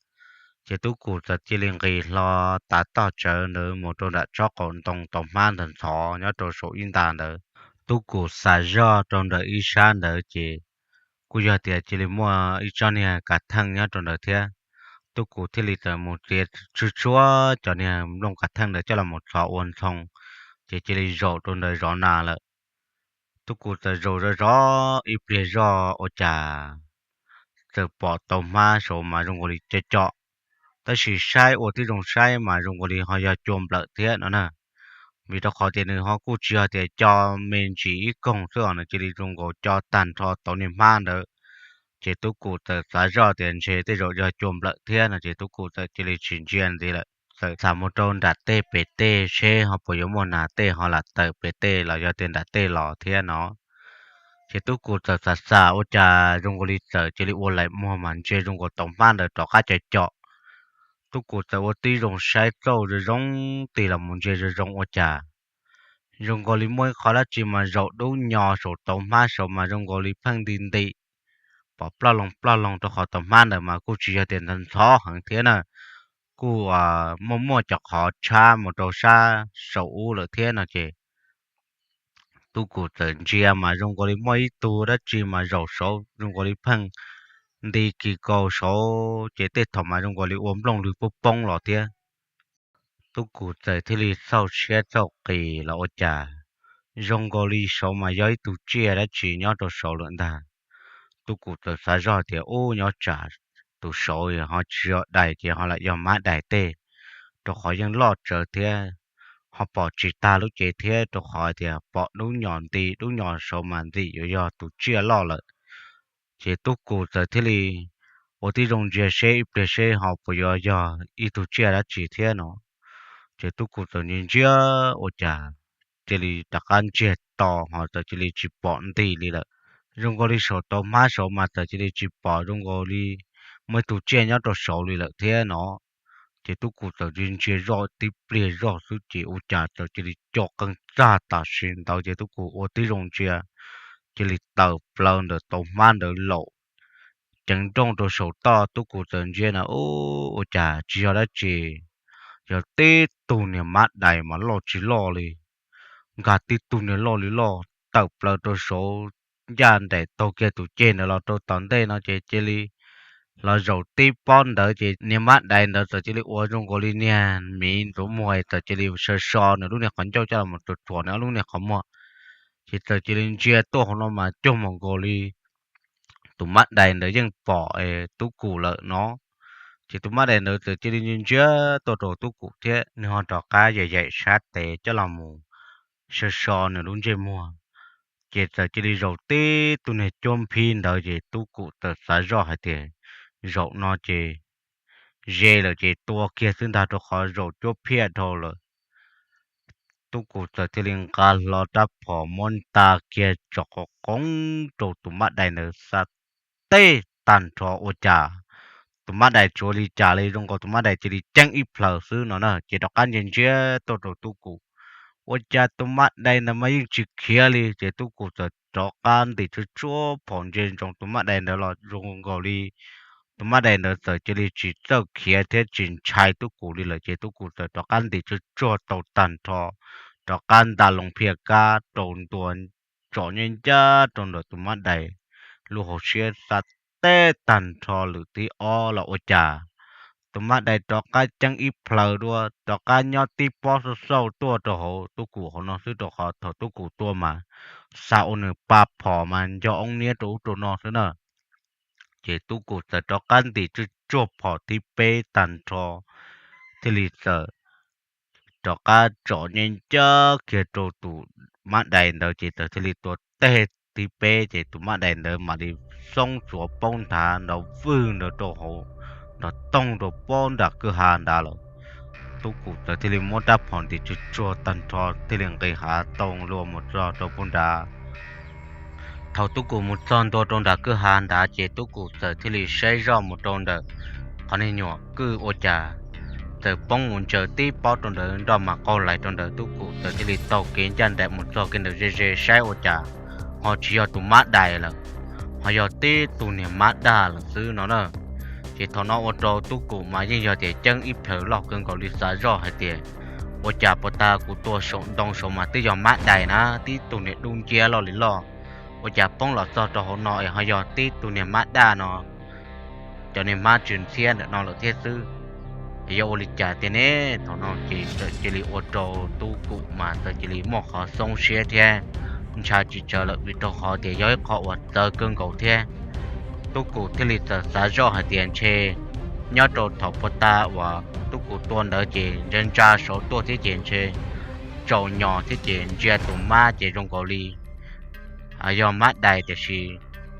Ces Tub Kum txawm cia li nqis hlo tav toj tsawv ntawd mus rau nram tsob qaum ntoo tau hmab ntawd ntxhov nyob rau saum ib nta ntawd. Tub Kum xav zoj rau ntawm ib sab ntawd ces kuj yog tias cia li muaj ib tsob niag kav theej nyob rau ntawd thiab. Tub Kum thiaj li txawm mus txiav tsuag tsuag cov niag nplooj kav theej ntawd coj los mus txhov ua ntxhoo, ces cia li zaum rau ntawd zov nas lawm. Tub Kum txawm zaum zov zov ib pliag zoj ua cas txawm pom tau hmab saud mas zoo nkaus li co co, tab sis saib ua tib zoo saib mas zoo nkaus li ho yog cua nplawm thiab no na. Vim rau qhov tias nws ho kuj tsis yog tias co me ntsis ib koog xwb os, nws cia li zoo nkaus co tag nrho tau niag hmab ntawd. Ces Tub Kum txawm xav zoj tias ntshe tej zaum yog cua nplawm thiab no ces Tub Kum txawm cia li tsis ntsia ntxiv lawm, txawm xav mus rau nram tej pem tej seb ho puas yuav muaj nas tej ho lam tawm pem tej los yog tias nram tej los thiab no. Ces Tub Kum txawm xav xav ua cas zoo nkaus li txawm cia li ua laim muag mas ntsia zoo nkaus tau hmab ntawd rov qab co co. Tub Kum txawm ua tib zoo saib txauj zoo zoo tig los mus ntsia zoo zoo ua cas zoo nkaus li muaj ib qho dab tsi mas zaum dub nyo saum tau hmab saud mas zoo nkaus li pheej nti nti, pom ploj loo ploj loo rau qhov tau hmab ntawd mas kuj tsis yog tias ntxhov ntxhov heev thiab na, kuj muaj muaj cov qhov tshab mus rau sab saum ub lawm thiab no ces Tub Kum txawm ntsia mas zoo nkaus li muaj ib tug dab tsi mas zaum saud zoo nkaus li pheej nti kis kaus saud ces tej thaum mas zoo nkaus li ua nplooj lwg poob poob los thiab. Tub Kum txawm thiaj li txhauj siab txhauj qis los ua cas zoo nkaus li saud mas yog ib tug tsiaj dab tsi nyob rau saud lawm ntag. Tub Kum txawm xav zoj tias, ub, nyob tsam tus saud ho tsis yog dais ces ho lam yog mab dais tej, rau qhov yeej loj tsawv thiab, ho pom tsis tag lub cev thiab, rau qhov tias pom dub nyos nti, dub nyos saud mas ntim yuav yog tus tsiaj loj lawm. Ces Tub Kum txawm thiaj li ua tib zoo ntsia seb ib pliag seb ho puas yuav yog ib tug tsiaj dab tsi thiab no. Ces Tub Kum txawm ntsia ntsia ua cas cia li rov qab ntsiag to ho txawm cia li tsis pom nti li lawm. Zoo nkaus li saum tau hmab saud mas txawm cia li tsis pom zoo nkaus li muaj ib tug tsiaj nyob rau saud li lawm thiab no. Ces Tub Kum txawm ntsia ntsia zoj tib pliag zoj xwb ces ua cas txawm cia li co qeej txag tam sim ntawd ces Tub Kum ua tib zoo ntsia cia li tawm plaws ntawm tau hmab ntawd laum ceev nrooj rau saum toj. Tub Kum txawm ntsia na, ua cas tsis yog dab tsi, yog tib tug niag mab dais mas loj tsis loj li, nkag tib tug niag loj li loj tawm plaws rau saud, ncaj nraim taug kiag tus ceg ntawd los rau tom ntej no ces cia li los zaum tib pob ntawd ces niag mab dais ntawd txawm cia li ua zoo nkaus li niag miv ntxuav muag txawm cia li so so nws lub niag qhov ncauj coj los txuas txuas nws lub niag qhov muag. Ces txawm cia li ntsia tuaj hauv no mas cuag mus nkaus li tus mab dais ntawd yeej pom Tub Kum lawm no. Ces tus mab dais ntawd txawm cia li ntsia ntsia tuaj rau Tub Kum thiab nws ho rov qab yaim yaim sab tes coj los mus so so nws lub ntsej muag. Ces txawm cia li zaum tib tug niag cuab phiaj ntawd ces Tub Kum txawm xav zoj hais tias, zaum no ces ze lawm ces tua kiag xwb ntag rau qhov zaum cuab phiaj dhau lawm. Tub Kum txawm thiaj li nqa hlo rab phom muab nta kiag tsom qov qoob rau tus mab dais ntawd xa teb tag nrho ua cas tus mab dais tsuav li cas li zoo nkaus tus mab dais cia li ceeb ib plhaws xwb no na. Ces rov qab ntsia ntsia tuaj rau Tub Kum, ua cas tus mab dais ntawd mas yeej tsis khiav li. Ces Tub Kum txawm rov qab ntim tsuj tsuag phom ntsia ntsoov tus mab dais ntawd los zoo nkaus li tus mab dais ntawd txawm cia li tsis txawj khiav thiab tsis ntshai Tub Kum li lawm. Ces Tub Kum txawm rov qab ntim tsuj tsuag tau tag nrho, rov qab nta loo phiaj kab rau ntua tsom nyiaj ncaj rau ntawm tus mab dais lub hauv siab xa teb tag nrho lwm thib ob los ua cas tus mab dais rov qab ceeb ib plhaws dua rov qab nyob tib pob xauj xauj tuaj rau hauv Tub Kum hauv no xwb rau qhov thaum Tub Kum tua mas xa ua nws pa phom mas nco oob niab rau ub rau no xwb na. Ces Tub Kum txawm rov qab ntim tsuj tsuag phom thib peb tag nrho thiaj li txawm rov qab tsom nyiaj ncaj kiag rau tus mab dais ntawd ces txawm thiaj li tua teg thib peb ces tus mab dais ntawd mam li xoob txuav poob nthav nrov vwg nrov rau hauv nrov toog rau pob nram kwj ha nrad lawm. Tub Kum txawm thiaj li muab rab phom ntim tsuj tsuag tag nrho thiaj li nqis hav tau luag mus txog rau puag nrad. Thaum Tub Kum mus txog ntua rau nram kwj ha nrad ces Tub Kum txawm thiaj li saib zoj mus rau ntawm qhov niag nyuam kwj ua cas txawm poob mus ntsaws tib pob rau ntawd nroj mas qaug lais rau ntawd. Tub Kum txawm thiaj li taug kev ncaj nraim mus txog kiag ntawm ze ze saib ua cas ho tsis yog tus mab dais lawm, ho yog tib tug niag mab daj lawm xwb no na. Ces thaum no ua rau Tub Kum mas yeej yog tias ceeb ib plhaws loj kawg nkaus li xav zoj hais tias ua cas puag ta kuv tua saum ntoo saud mas twb yog mab dais na tib tug niag dub nciab loj li loj, ua cas poob los txog rau hauv no es ho yog tib tug niag mab daj no, cov niag mab tsw ntxhiab ntawm no lawm thiab xwb. Yog ua li cas tiag ne? Thaum no ces txawm cia li ua rau Tub Kum mas txawm cia li muaj qhov xoob siab thiab ntshai tsis tsawg lawm vim rau qhov tias yog ib qho uas txawv kawg nkaus thiab. Tub Kum thiaj li txawm xav zoj hais tias ntshe nyob rau thaum puag ta uas Tub Kum tua ntawd ces ntsa ntsa saud tuaj thiab ces ntshe tsaus nyos thiab ces ntsia tus mab ces zoo nkaus li yog mab dais tiam sis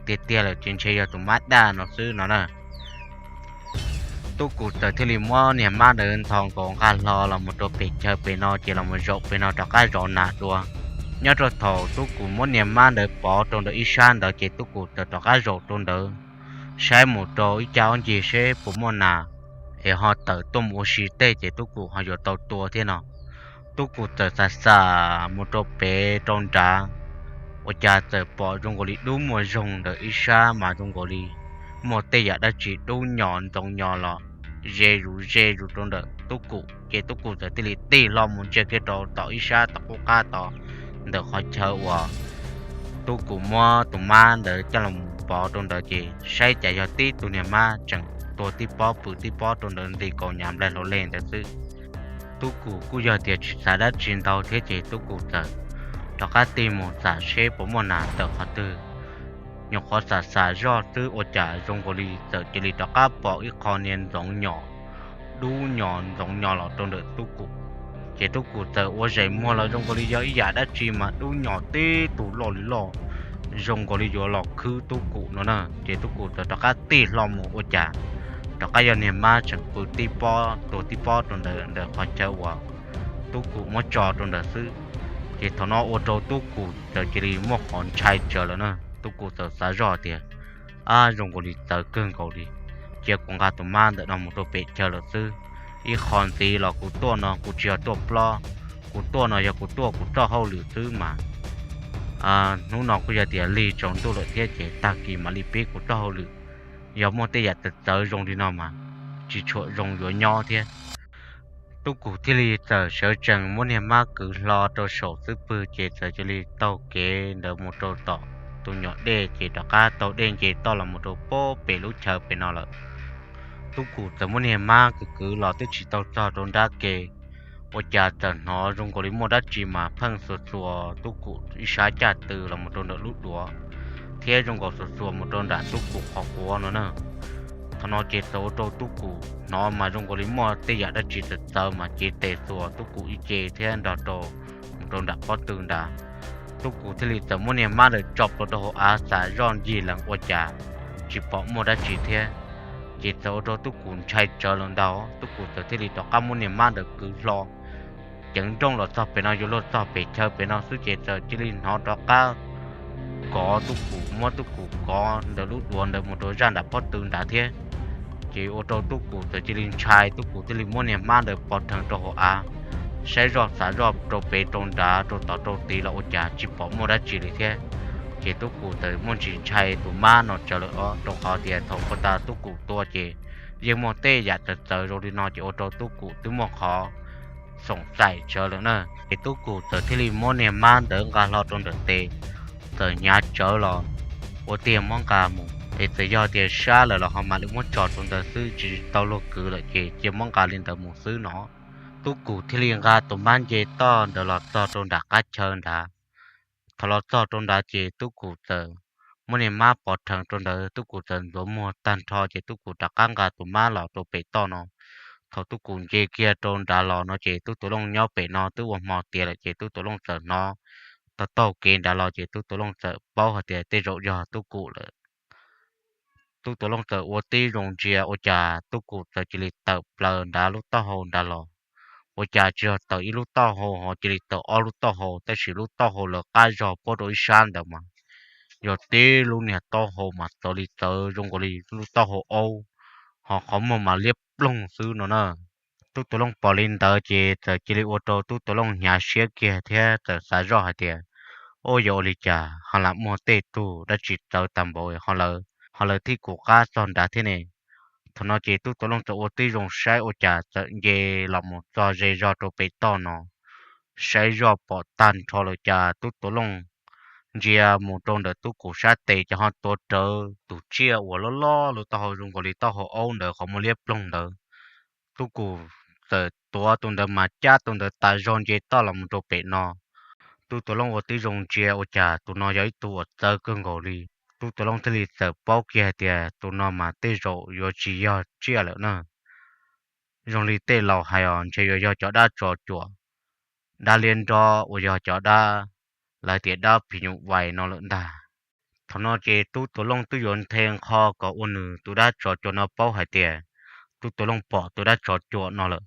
tiag tiag lawm ces ntshe yog tus mab daj no xwb no na. Tub Kum txawm thiaj li muab niag mab ntawd ntho nkaus nqa hlo los mus rau pem chaw pem no ces los mus zaum pem no rov qab zov nas dua. Nyob rau thaum Tub Kum muab niag mab ntawd pov rau ntawm ib sab ntawd ces Tub Kum txawm rov qab zaum rau ntawd saib mus rau ib cag ob ncig seb puas muaj nas es ho tawm tuaj mus ua si tej ces Tub Kum ho yuav tau tua thiab no. Tub Kum txawm xav xav mus rau pem rau nrad, ua cas txawm pom zoo nkaus li dub muag zoog ntawm ib sab mas zoo nkaus li muaj tej yam dab tsi dub nyos ntxoov nyos los ze zus ze zus rau ntawm Tub Kum ces Tub Kum txawm thiaj li tig hlo mus ntsia kiag rau tom ib sab tom qub qab tod ntawm qhov chaw uas Tub Kum muab tus mab ntawd coj los pov rau ntawd ces saib cas yog tib tug niag mab tseem tuag tib pob pw tib pob rau ntawd nti kaus nyav nplaig hlau leg ntawd xwb. Tub Kum kuj yog tias tsis xav dab tsi ntau thiab ces Tub Kum txawm rov qab tig mus xam seb puas muaj nas tawm qhov twg. nyuam qhuav xam xam zoj xwb ua cas zoo nkaus li txawm cia li rov qab pom ib qho niag ntxoov nyos, dub nyos ntxoov nyos los rau ntawm Tub Kum. Ces Tub Kum txawm ua zeem muag los zoo nkaus li yog ib yam dab tsi mas dub nyos tib tug loj li loj, zoo nkaus li yuav los khwb Tub Kum no na. Ces Tub Kum txawm rov qab tig hlo mus ua cas rov qab yog niag mab tseem pw tib pob tuag tib pob rau ntawm ntawm qhov chaw uas Tub Kum muab tso rau ntawd xwb. Ces thaum no ua rau Tub Kum txawm cia li muaj qhov ntshai tsawv lawm na, Tub Kum txawm xav zoj tias, ab, zoo nkaus li txawv kawg nkaus li, cia kuv nqa tus mab ntawm no mus rau pem chaw lawm xwb. Ib qho ntxiv los kuv tuaj no kuv tsis yog tuaj plob, kuv tuaj no yog kuv tuaj kuv txoj hauj lwm xwb mas. Hnub no kuj yog tias lig tsaus ntuj lawm thiab ces tag kis mam li pib kuv txoj hauj lwm. Yog muaj tej yam txawv txawv zoo li no mas tsis tshua zoo yuav nyob thiab. Tub Kum thiaj li txawm sawv tsees muab niag mab kwv hlo rau saum xub pwg ces txawm cia li taug kev ntawd mus rau tom tus nyuam dej ces rov qab taug dej nce toj los mus rau pem lub chaw pem no lawm. Tub Kum txawm muab niag mab kwv kwv los twb tsis tau txog rau nrab ke, ua cas txawm hnov zoo nkaus li muaj dab tsi mas pheej xuas xuas Tub Kum ib sab caj tw los mus rau ntawm lub duav, thiab zoo nkaus xuas xuas mus rau nram Tub Kum qhov quav no na. Thaum no ces txawm ua rau Tub Kum hnov mas zoo nkaus li muaj tej yam dab tsi txawv txawv mas cev tes xuas Tub Kum ib ce thiab nrog rau mus rau nram pob tw nrad. Tub Kum thiaj li txawm muab niag mab ntawd tso plhuav rau hauv av xam zoj ncig lees ua cas tsis pom muaj dab tsi thiab. Ces txawm ua rau Tub Kum ntshai tsawv lawm ntag, Tub Kum txawm thiaj li rov qab muab niag mab ntawd kwv hlo ceev nrooj los txog pem no, yuav luag txog pem chaw pem no xwb ces txawm cia li hnov rov qab kov Tub Kum, muab Tub Kum kov ntawm lub duav ntawd mus rau zaj nram pob tw nrad thiab. Ces ua rau Tub Kum txawm cia li ntshai, Tub Kum thiaj li muab niag mab ntawd pov rhees rau hauv av, saib zoj xav zoj rau pem rau nrad rau tod rau tid los ua cas tsis pom muaj dab tsi li thiab. Ces Tub Kum txawm muaj ntsis ntshai tus mab no tsawv lawm os, rau qhov tias thaum ua tas Tub Kum tua ces yeej muaj tej yam txawv txawv zoo li no ces ua rau Tub Kum twb muaj qhov xoom xaim tsawv lawm na. Ces Tub Kum txawm thiaj li muab niag mab ntawd nqa hlo rau ntawm tes, txawm hnyav tsawv los ua tiag muab nqa mus es txawm yog tias sab lawm los ho mam li muab tso rau ntawd xwb, tsis tau luag kwv lawm ces cia muab nqa li ntawd mus xwb no. Tub Kum thiaj li nqa tus mab nce toj ntawd los txog rau nram qab chaw nrad. Thaum los txog rau nrad ces Tub Kum txawm muab niag mab pov rhees rau ntawd, Tub Kum txawm ntxuav muag tag nrho ces Tub Kum rov qab nqa tus mab los rau pem toj no. Thaum Tub Kum nce kiag rau nrad los no ces Tub Tuam Looj nyob pem no twb ua hmo tiav lawm ces Tub Tuam Looj txawm hnov taug taug kev nrad los ces Tub Tuam Looj txawm paub hais tias tej zaum yog Tub Kum lawm. Tub Tuam Looj txawm ua tib zoo ntsia ua cas Tub Kum txawm cia li tawm plaws nrad lub taub hau nrad los. Ua cas tsis yog tawm ib lub taub hau ho cia li tawm ob lub taub hau, tab sis lub taub hau lawv qab zog puab rau ib sab ntawd mas yog tib lub niag taub hau mas txawv li txawv zoo nkaus li lub taub hau aub, ho qhov muag mas liab ploog xwb no na. Tub Tuam Looj pom li ntawd ces txawm cia li ua rau Tub Tuam Looj hnyav siab kiag thiab txawm xav zoj hais tias, ua yog ua li cas ho lam muaj tej tug dab tsi txawv tag npaum ho lawv thiaj kuv qab txog nrad thiab ne. Thaum no ces Tub Tuam Looj txawm ua tib zoo saib ua cas txawm nce los mus txog ze zog rau pem toj no, saib zoj pom tag nrho lawm cas Tub Tuam Looj ntsia mus rau ntawm Tub Kum sab tes ces ho tuav rawv tus tsiaj uas loj loj lub taub hau zoo nkaus li taub hau aub ntawd qhov muag liab ploog ntawd. Tub Kum txawm tuav tus ntawd mas cab tus ntawd tas zog nce toj los mus rau pem no. Tub Tuam Looj ua tib zoo ntsia ua cas tus no yog ib tug uas txawv kawg nkaus li. Tub Tuam Looj thiaj li txawm paub kiag hais tias tus no mas tej zaum yuav tsis yog tsiaj lawm na. Zoo li tej laus hais os ntshe yuav yog cov dab tsov cuam, dab liab nrob uas yog cov dab, lawv tias dab phim nyuj vais no lawm ntag. Thaum no ces Tub Tuam Looj twb yuav nthe nqho kom ua nws tus dab tsov cuam no paub hais tias Tub Tuam Looj pom tus dab tsov cuam no lawm.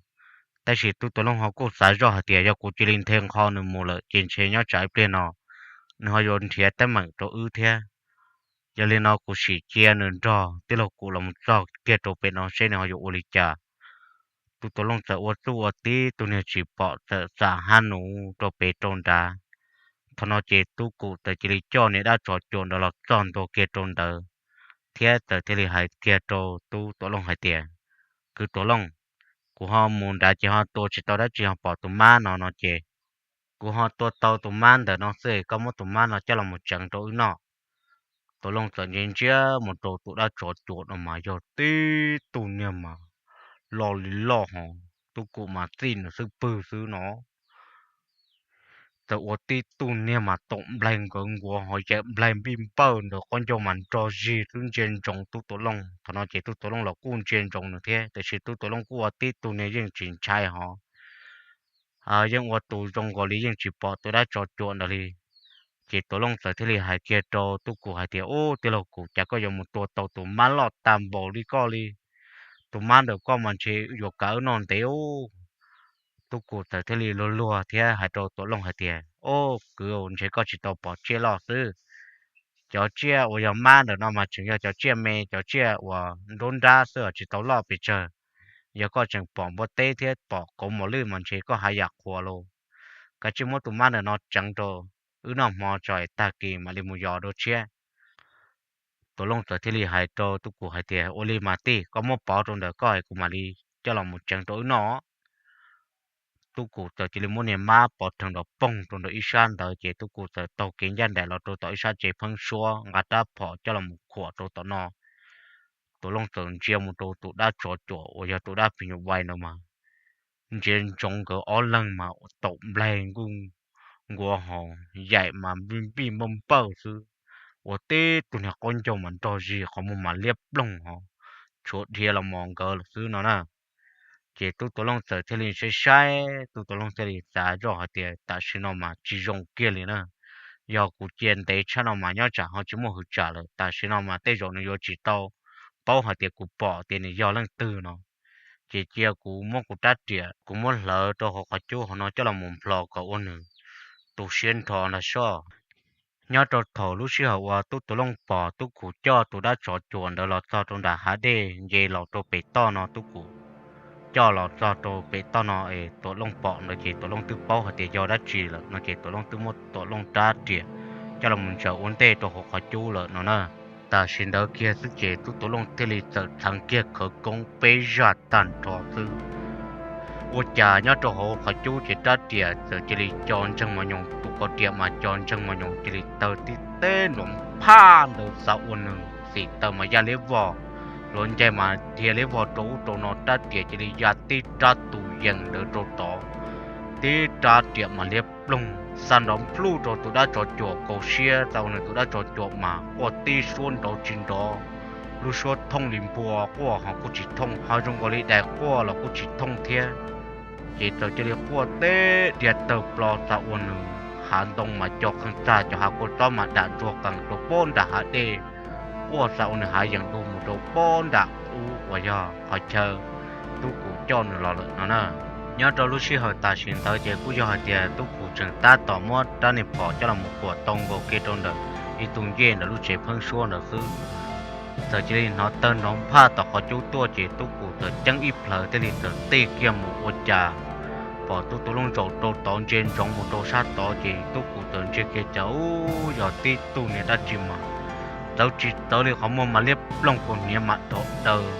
Tab sis Tub Tuam Looj ho kuj xav zoj hais tias yog kuv cia li nthe nqho nws mus lawm ces ntshe nyob tsam ib pliag no nws ho yuav nrhiav teeb meem rau wb thiab. Yog li no kuv sim cia nws nrog tij laug Kum los txog kiag rau pem no seb nws ho yuav ua li cas. Tub Tuam Looj txawm ua txuj ua tib tus niag tsis pom txawm xam hab nuv rau pem rau nrad. Thaum no ces Tub Kum txawm cia li coj niag dab tsov cuam ntawd los txog ntua kiag rau ntawd, thiab txawm thiaj li hais kiag rau Tub Tuam Looj hais tias, Kwv Tuam Looj, kuv ho mus nrad ces ho tua tsis tau dab tsi ho pom tus mab no no ces kuv ho tua tau tus mab ntawm no xwb, koj muab tus mab no coj los mus tseev rau wb noj. Tuam Looj txawm ntsia ntsia mus rau tus dab tsov cuam no mas yog tib tug niag mas loj li loj ho, Tub Kum mas txij nws xub pwg xwb no. tawm ua tib tug niag mas taum nplaig nkawd nkuav ho yaim nplaig npij npawj ntawd, qaub ncaug mas nrog zig xwb, ntsia ntsoov tub Tuam Looj. Thaum no ces tub Tuam Looj los kuj ntsia ntsoov nws thiab, tiam sis tub Tuam Looj kuj ua tib tug niag yeej tsis ntshai hos yeej ua tus zoo nkaus li yeej tsis pom tus dab tsov cuam ntawd li. Ces Tuam Looj txawm thiaj li hais kiag rau Tub Kuv hais tias, Ub, tij laug Kuv, cas koj yuav mus tua tau tus mab loj tag npaum li koj li? Tus mab ntawm koj mas ntshe yuav kav wb noj ntev ub. Tub Kuv txawm thiaj li luag luag thiab hais rau Tuam Looj hais tias, Ub, kwv, ntshe koj tsis tau pom tsiaj loj xwb. Cov tsiaj uas yog mab ntawm no mas tseem yog cov tsiaj me, cov tsiaj uas nruab nrab xwb os, tsis tau loj pes tsawg. Yog koj tseem pom npua teb thiab pom kauv mos lwj mas ntshe koj haj yam qhuas lauj. Kav tsij muab tus mab ntawm no tseev rau wb noj hmo tso es tag kis mam li mus yos dua tshiab. Tuam Looj txawm thiaj li hais rau Tub Kuv hais tias, Ua li mas tij, koj muab pov rau ntawm koj es kuv mam li coj los mus tseev rau wb noj. Tub Kuv txawm cia li muab niag mab pov rhees nrov poog rau ntawm ib sab ntawd, ces Tub Kuv txawm taug kev ncaj nraim los rau tom ib sab tsev pheeb suab, nqa rab phom coj los mus khuam rau tom no. Tuam Looj txawm ntsia mus rau tus dab tsov cuam uas yog tus dab phim nyuj vais ntawd mas ntsia ntsoov nkawd ob leeg mas taum nplaig nkuj nkuav hos yaim mas npij npawj npawj xwb, ua tib tug niag qaub ncaug mas nrog zig, qhov muag mas liab ploog hos tshuav dhia los mos nkawd lawm xwb no na. Ces tub Tuam Looj txawm thiaj li saib saib, tub Tuam Looj thiaj li xav zoj hais tias tam sim no mas tsis zoo kiag li na. Yog kuv cia ntev tshaj no mas nyob tsam ho tsis muaj hwv tsam lawm, tam sim no mas tej zaum nws yuav tsis tau paub hais tias kuv pom tias nws yog leej twg no. Ces cia kuv muab kuv rab riam kuv muab hlawv rau hauv qhov cub hauv no coj los mus nplhos kom ua nws tu siab nrho ntag soj. Nyob rau thaum lub sij hawm uas tub Tuam Looj pom tub Kuv coj tus dab tsov cuam ntawd los txog rau nram hav dej nce los rau pem toj no, tub Kuv coj los txog rau pem toj no es Tuam Looj pom ntawd ces Tuam Looj twb paub hais tias yog dab tsi lawm no ces Tuam Looj twb muab Tuam Looj rab riam coj los mus ntsaws ua ntej rau hauv qhov cub lawm no na. Tam sim ntawd kiag xwb ces tub Tuam Looj thiaj li txawm txheev kiag khawv koob peb zaj tag nrho xwb. Ua cas nyob rau hauv qhov cub ces rab riam txawm cia li co ntseeg mos nyoos, tus ko riam mas co ntseeg mos nyoos cia li tawg tib teg nrov phaj ntawd xav ua nws xim taws mas ya liab vog, luag ncaig mas dhia liab vog rau ub rau no, rab riam cia li ya tib rab tus yees ntawd rau tod, tib rab riam mas liab ploog xa nrov nplhuj rau tus dab tsov cuam kaus siab, xav ua nws tus dab tsov cuam mas quaj tib suab nrov tsis nrov, lub suab thooj li npua quaj ho kuj tsis thooj, ho zoo nkaus li dais quaj los kuj tsis thooj thiab. Ces txawm cia li quaj teb dhia tawg plo xav ua nws, hav ntoo mas co qees txag, cov hav kua txob mas dam ntsuag qees rau pob nram hav dej, quaj xav ua nws hav yees du mus rau pob nram qub uas yog qhov chaw tub Kuv coj nws los lawm no na. Nyob rau lub sij hawm tam sim ntawd ces kuj yog hais tias tub Kuv tseem tab tom muab rab niag phom coj los mus khuam tau nkaus kiag rau ntawm ib tug ncej ntawm lub tsev pheeb suab ntawd xwb. Txawm cia li hnov tawg nrov nphaj tom qhov cub tuaj ces tub Kuv txawm ceeb ib plhaws thiaj li txawm tij kiag mus, ua cas pom tub Tuam Looj zaum rau tod ntsia ntsoov mus rau sab tod ces tub Kuv txawm ntsia kiag cas ub yog tib tug niag dab tsi mas txawv tsis txawv li, qhov muag mas liab ploog, kaus hniav mas dhos daws,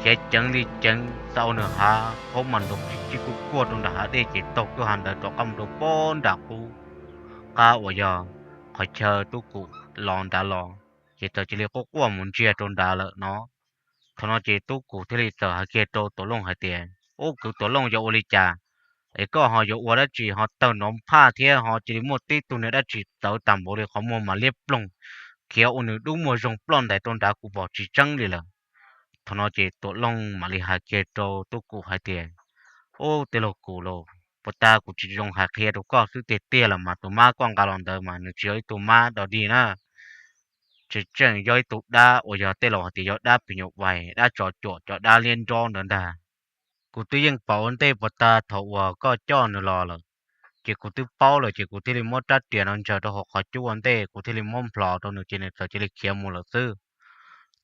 khiav ceev li ceev, xav ua nws hav khaub mas nrov tsis tsis kuj kuaj rau nram hav dej ces taug kwj ha ntawd rov qab mus rau pob nram qub qab uas yog qhov chaw tub Kuv los nrad los, ces txawm cia li quaj quaj mus ntsia rau nrad lawm no. Thaum no ces tub Kuv thiaj li txawm hais kiag rau Tuam Looj hais tias, Ub, kwv Tuam Looj, yog ua li cas es koj ho yuav ua dab tsi ho tawg nrov nphaj thiab ho cia li muaj tib tug niag dab tsi txawv tag npaum li, qhov muag mas liab ploog, khiav ua nws dub muag zoo ploj ntais rau nrad kuv pom tsis tseeb li lawm. Thaum no ces Tuam Looj mam li hais kiag rau tub Kuv hais tias, Ub, tij laug Kuv lauj, puag ta kuv tsis zoo hais qhia rau koj xwb tiag tiag los mas tus mab koj nqa los ntawd mas nws tsis yog ib tug mab dog dig na, tseem tseem yog ib tug dab uas yog tej laus hais tias yog dab phim nyuj vais, dab tsov cuam, cov dab liab nrob ntawd ntag. Kuv twb yeej pom ua ntej puag ta thaum uas koj coj nws los lawm, ces kuv twb paub lawm ces kuv thiaj li muab rab riam no ntsaws rau hauv qhov cub ua ntej, kuv thiaj li muab nplhos rau nws ces nws txawm cia li khiav mus lawm xwb.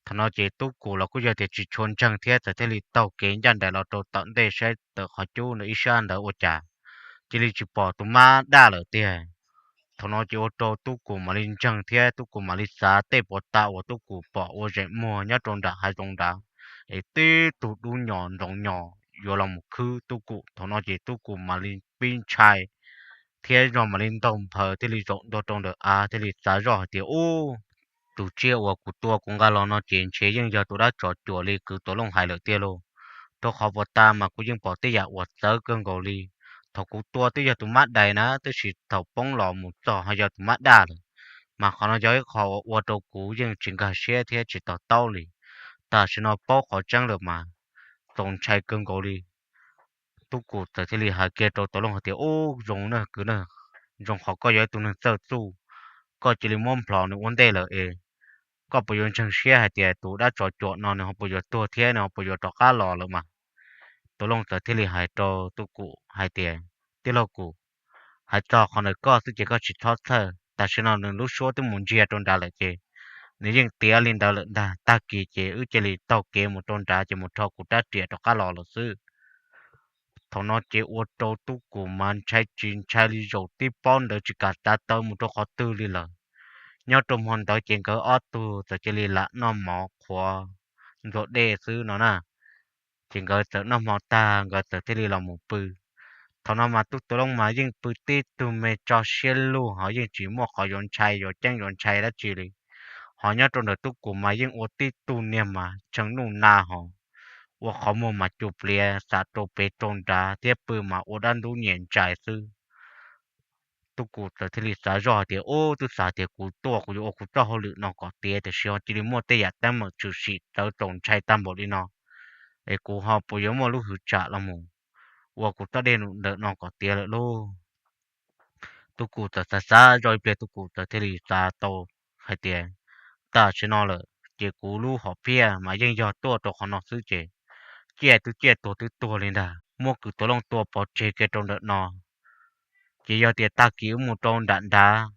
Thaum no ces tub Kuv los kuj yog tias tsis tshua ntseeg thiab txawm thiaj li taug kev ncaj nraim los rau tom ntej saib tawm qhov cub ntawd ib sab ntawd ua cas cia li tsis pom tus mab daj lawm tiag. Thaum no ces ua rau tub Kuv mam li ntseeg thiab tub Kuv mam li xav tej puas tas uas tub Kuv pom ua zeem muag nyob rau nram hav zoov nrad, es tib tug dub nyos ntsoov nyos yuav los mus khwb tub Kuv. Thaum no ces tub Kuv mam li pib ntshai thiab zog mam li ntaug nphaws thiaj li zaum ntua rau ntawm av thiaj li xav zoj hais tias, Ub, tus tsiaj uas kuv tua kuv nqa los no ces ntshe yeej yog tus dab tsov cuam li kwv Tuam Looj hais lawm tiag lauj, rau qhov puas tas mas kuv yeej pom tej yam uas txawv kawg nkaus li. Thaum kuv tua twb yog tus mab dais na, tab sis thaum poob los mus txog ho yog tus mab daj lawm. Mas qhov no yog ib qho uas ua rau kuv yeej tsis nkag siab thiab tsis to taub li. Tam sim no paub qhov tseeb lawm mas txaus ntshai kawg nkaus li. Tub Kum txawm thiaj li hais kiag rau Tuam Looj hais tias, Ub, zoo na kwv na, zoo qhov koj yog ib tug neeg txawj txuj, koj cia li muab nplhos nws ua ntej lawm es koj puas yuav ntseeg siab hais tias tus dab tsov cuam no nws ho puas yuav tuag thiab nws ho puas yuav rov qab los lawm mas? Tuam Looj txawm thiaj li hais rau Tub Kum hais tias, Tij laug Kum, hais txog qhov ntawm koj xwb ces koj tsis txhob txhawj, tam sim no nws lub suab twb mus ntsia rau nrad lawm ces nws yeej tiav li ntawd lawm ntag. Tag kis ces wb cia li taug kev mus rau nrad ces mus rho kuv rab riam rov qab los lawm xwb. Thaum no ces ua rau Tub Kum mas ntshai tsis ntshai li, zaum tib pob ntawd tsis kam tsa taw mus rau qhov twg li lawm. Nyob rau hmo ntawd ces nkawd ob tug txawm cia li lam noj mov qhuav ntxuag dej xwb no na. Ces nkawd txawm noj hmo tag nkawd txawm thiaj li los mus pw. Thaum no mas Tub Tuam Looj mas yeej pw tib tug me tso siab lug ho yeej tsis muaj qhov yuav ntshai yuav ceeb yuav ntshai dab tsi li. Ho nyob rau ntawm Tub Kum mas yeej ua tib tug niag mas tshee nuj na ho ua qhov muag mas cua pliav xam rau pem rau nrad thiab pw mas ua dab ntub nyiam ntsais xwb. Tub Kum txawm thiaj li xav zoj hais tias, Ub, twb xav tias kuv tuaj kuv yuav ua kuv txoj hauj lwm no kom tiav tiam sis ho cia li muaj tej yam teeb meem tshwm sim txawv txaus ntshai tag npaum li no, es kuv ho puas yuav muaj lub hwv tsam los mus ua kuv txoj dej ntawm no kom tiav lawm lauj? Tub Kum txawm xav xav zoj ib pliag Tub Kum txawm thiaj li xav tau hais tias, Tam sim no lawm ces kuv lub hom phiaj mas yeej yog tuaj rau qhov no xwb ces ciaj twb ciaj tuag twb tuag li ntag. Muab kwv Tuam Looj tua pov tseg kiag rau ntawm no. Ces yog tias tag kis wb mus rau nram nrad,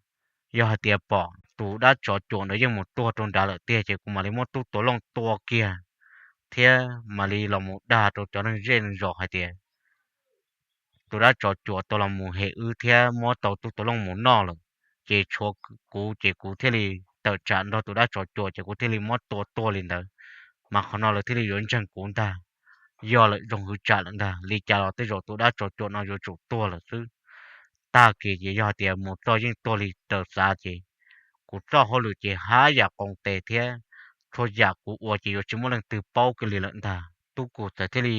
yog hais tias pom tus dab tsov cuam ntawd yeej mus tuag rau nrad lawm tiag ces kuv mam li muab Tub Tuam Looj tua kiag thiab mam li los mus dag rau cov neeg zej neeg zos hais tias tus dab tsov cuam tau los mus hem wb thiab muab tau Tub Tuam Looj mus noj lawm. Ces tshuav kuv ces kuv thiaj li tawm tsam nrog tus dab tsov cuam ces kuv thiaj li muab tua tuag li ntawd. Mas qhov no lawv thiaj li yuav ntseeg kuv ntag. Yog lawm zoo hwv tsam lawm ntag, li cas los tej zaum tus dab tsov cuam no yuav tsum tuag lawm xwb. Tag kis ces yog hais tias mus txog yeej tuag li raws xav ces kuv txoj hauj lwm ces haj yam qoos tes thiab txhua yam kuv ua ces yuav tsis muaj leej twg paub kiag li lawm ntag. Tub Kum txawm thiaj li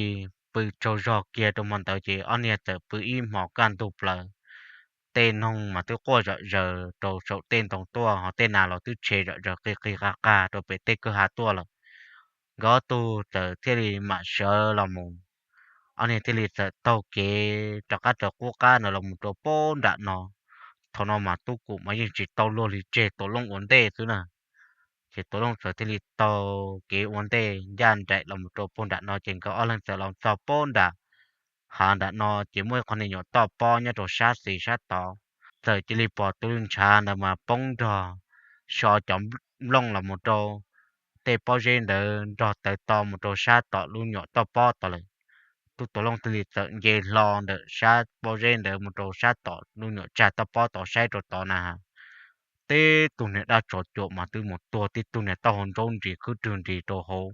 pw tsaug zog kiag rau hmo ntawd ces ob niag txawm pw ib hmos kaj ntug plaws. Tej noog mas twb quaj zom zaws rau saum tej ntoo tuaj ho tej nas los twb tshe zom zaws qig qig qag qag rau pem tej kwj ha tuaj lawm. Nkawd ob tug txawm thiaj li mam sawv los mus, ob niag thiaj li txawm taug kev rov qab raws qub qab ntawd los mus rau pem nram no. Thaum no mas Tub Kum mas yeej tsis tau luag li, tseg Tuam Looj ua ntej xwb na. Ces Tuam Looj txawm thiaj li taug kev ua ntej ncaj nraim los mus rau pem nram no ces nkawd ob leeg txawm los txog pem nram hav nram no ces muaj ib qho me nyuam toj pob nyob rau sab xis sab tod. Txawm cia li pom tus lwj ntshav ntawd mas poob nrog so cov nplooj los mus rau tej pob zeb ntawd nrog tawv to mus rau sab tom lub nyuam toj pob tod lawm. Tub Tuam Looj thiaj li txawm nce hlo ntawm sab pob zeb ntawd mus rau sab tom lub nyuam tsag toj pob tod saib rau tod na. Tib tug niag dab tsov cuam mas twb mus tuag tib tug niag taub hau nraub nris khwb rwg nris rau hauv,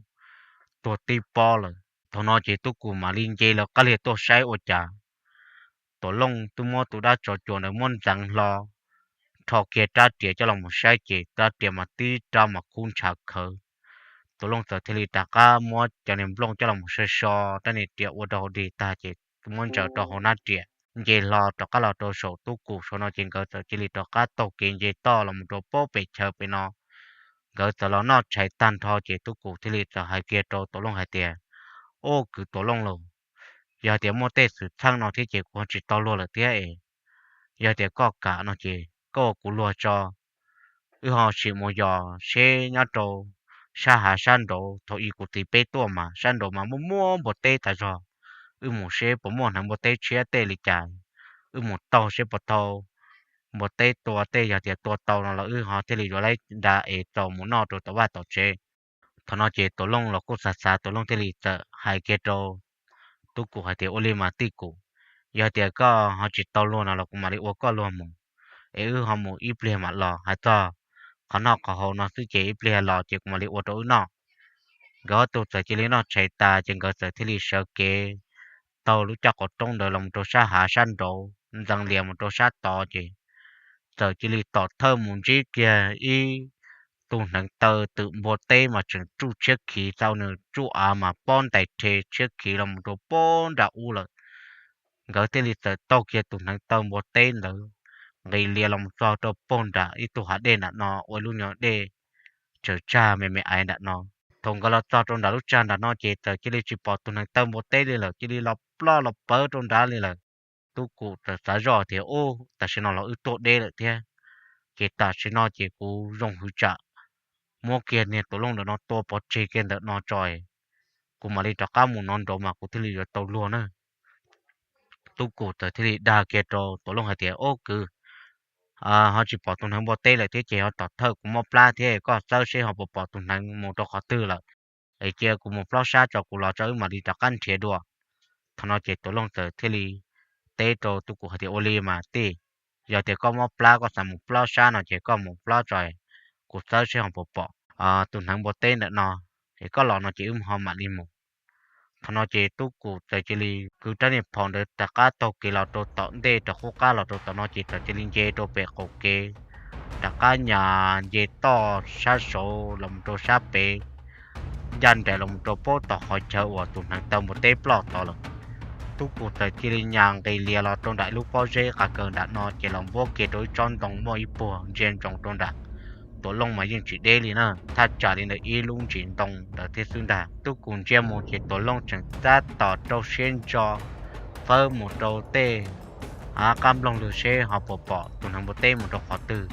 tuag tib pob lawm. Thaum no ces Tub Kum mam li nce lawv qab liag tuaj saib ua cas Tuam Looj twb muab tus dab tsov cuam ntawd muab ntxeev hlo, rho kiag rab riam coj los mus saib ces rab riam mas tib rab mas kub ntshav khawv. Tuam Looj txawm thiaj li rov qab muab cov niag nplooj coj los mus so so rab niag riam ua rau hauv dig tag ces muab ntsaws rau hauv hnab riam, nce hlo rov qab los rau saum Tub Kum saum no ces nkawd txawm cia li rov qab taug kev nce toj los mus rau pem chaw pem no. Nkawd txawm los noj tshais tag nrho ces Tub Kum thiaj li txawm hais kiag rau Tuam Looj hais tias, Ub, kwv Tuam Looj lauj, yog tias muaj tej xwm txheej no thiab ces kuv ho tsis tau luag lawm thiab es, yog tias koj kam no ces koj ua kuv luag tso. Wb ho sim mus yos seb nyob rau sab hav sab nraud, thaum ub kuv txiv peb tuaj mas sab nraud mas muaj muaj npua teb tas zog. Wb mus seb puas muaj hneev npua teb tshiab tej li cas, wb mus taug seb puas tau npua teb tua tej, yog tias tua tau no los wb ho thiaj li yuav lawv nra es tau mus noj rau tom vaj tom tsev. Thaum no ces Tuam Looj los kuj xav xav, Tuam Looj thiaj li txawm hais kiag rau Tub Kum hais tias, Ua li mas tij Kum, yog tias koj ho tsis tau luag no los kuv mam li ua koj luag mus, es wb ho mus ib pliag mam los. Hais txog qhov noj qhov haus no xwb ces ib pliag los ces kuv mam li ua rau wb noj. Nkawd ob tug txawm cia li noj tshais tas ces nkawd txawm thiaj li sawv kev taug lub caj qhov roob ntawd los mus rau sab hav sab nraud, ntxeev lias mus rau sab tod ces txawm cia li tom thawj mus ntsib kiag ib tug hneev taw twm npua teb mas tseem tsuj tshiab khiv, tau nws tsuj av mas pob ntais rhe tshiab khiv los mus rau pob nram ub lawm. nkawd thiaj li txawm taug kiag tus hneev taw npua teb ntawd nqis lias los txog rau pem nram ib tug hav dej nram no ua ib lub nyuag dej tsaws tsag me me ais nram no. Thaum nkawd los txog rau nram lub tsag nram no ces txawm cia li tsis pom tus hneev taw npua teb li lawm, cia li los ploj los pawv rau nrad li lawm. Tub Kum txawm xav zoj tias, Ub, tam sim no los wb tuaj deb lawm thiab, ces tam sim no ces kuv zoo hwv tsam muab kiag niag Tuam Looj ntawm no tua pov tseg kiag ntawm no tso, kuv mam li rov qab mus no nraud mas kuv thiaj li yuav tau luag na. Tub Kum txawm thiaj li dag kiag rau Tuam Looj hais tias, Ob kwv, ho tsis pom tus hneev npua teb lawm thiab ces ho tom thawj kuv mob plab thiab, koj txawb seb ho puas pom tus hneev mus rau qhov twg lawm, es cia kuv mus plob sab tso kuv los tso wb mam li rov qab nrhiav dua. Thaum no ces Tuam Looj txawm thiaj li teb rau Tub Kum hais tias, Ua li mas tij, yog tias koj mob plab koj xav mus plob sab no ces koj mus plob tso, kuv txawb seb ho puas pom tus hneev npua teb ntawm no, es koj los no ces wb ho mam li mus. Thaum no ces Tub Kum txawm cia li kwv rab niag phom ntawd rov qab taug kev los rau tom ntej rov qub qab los rau tom no ces txawm cia li nce rau pem qaum kev, rov qab nyas nce toj sab saud los mus rau sab pem, ncaj nraim los mus rau pem tom qhov chaw uas tus hneev taw npua teb ploj tod lawm. Tub Kum txawm cia li nyas nqis lias los rau nram lub pob zeb qav kaws nram no ces los npuab kiag rau ib tsob ntoo muaj ib puag ntsia ntsoov rau nram Tuam Looj mas yeej tsis deb li na, thaj tsam li ntawm ib lub ntsis ntoo ntawd thiab xwb ntag. Tub Kum ntsia mus ces Tuam Looj tseem tab tom rau siab ntso fawb mus rau tej qab nplooj lwg seb ho puas pom tus hneev npua teb mus rau qhov twg.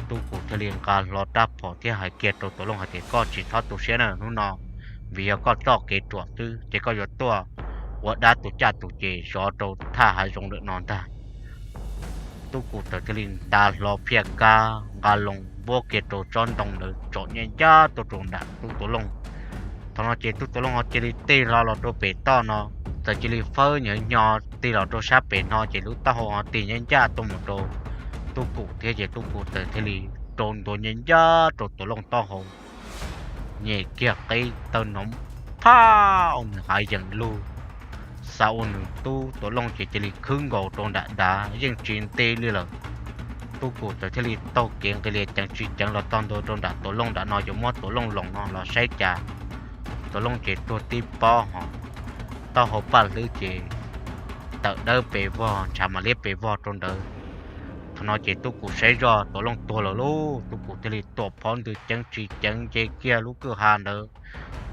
Tub Kum thiaj li nqa hlo rab phom thiab hais kiag rau Tuam Looj hais tias, Koj tsis txhob tu siab na, hnub no vim yog koj txoj kev ruam xwb ces koj yuav tuaj ua dab tus caj tus ces zov rau thaj hav zoov ntawm no ntag. Tub Kum txawm thiaj li nta hlo phiaj kab nqa loo npuab kiag rau tsob ntoo ntawd tsom nyaj ncaj tuaj rau nram Tub Tuam Looj. Thaum no ces Tub Tuam Looj ho cia li tig hlo los rau pem toj no, txawm cia li fawb nyo nyo tig los rau sab pem no ces lub taub hau ho tig nyaj ncaj tuaj mus rau Tub Kum thiab ces Tub Kum txawm thiaj li rau ntua nyaj ncaj rau Tuam Looj taub hau, nyem kiag qib taw noov phaj ua nws hav yees lug, xa ua nws Tub Tuam Looj ces cia li khwb nkaus rau nram dav yeej tsis nti li lawm. Tub Kum txawm thiaj li taug kev nqis lias ceev tsis ceev los txog ntua rau nram Tuam Looj nram no yuav muab Tuam Looj loos no los saib cas Tuam Looj ces tuag tib pob ho taub hau paj hlwb ces tawm dawb pes vog ntshav mam liab pes vog rau ntawd. Thaum no ces Tub Kum saib zoj Tuam Looj tuag lawm lauj, Tub Kum thiaj li tua phov ntws ceev tsis ceev nce kiag lub kwj ha ntawd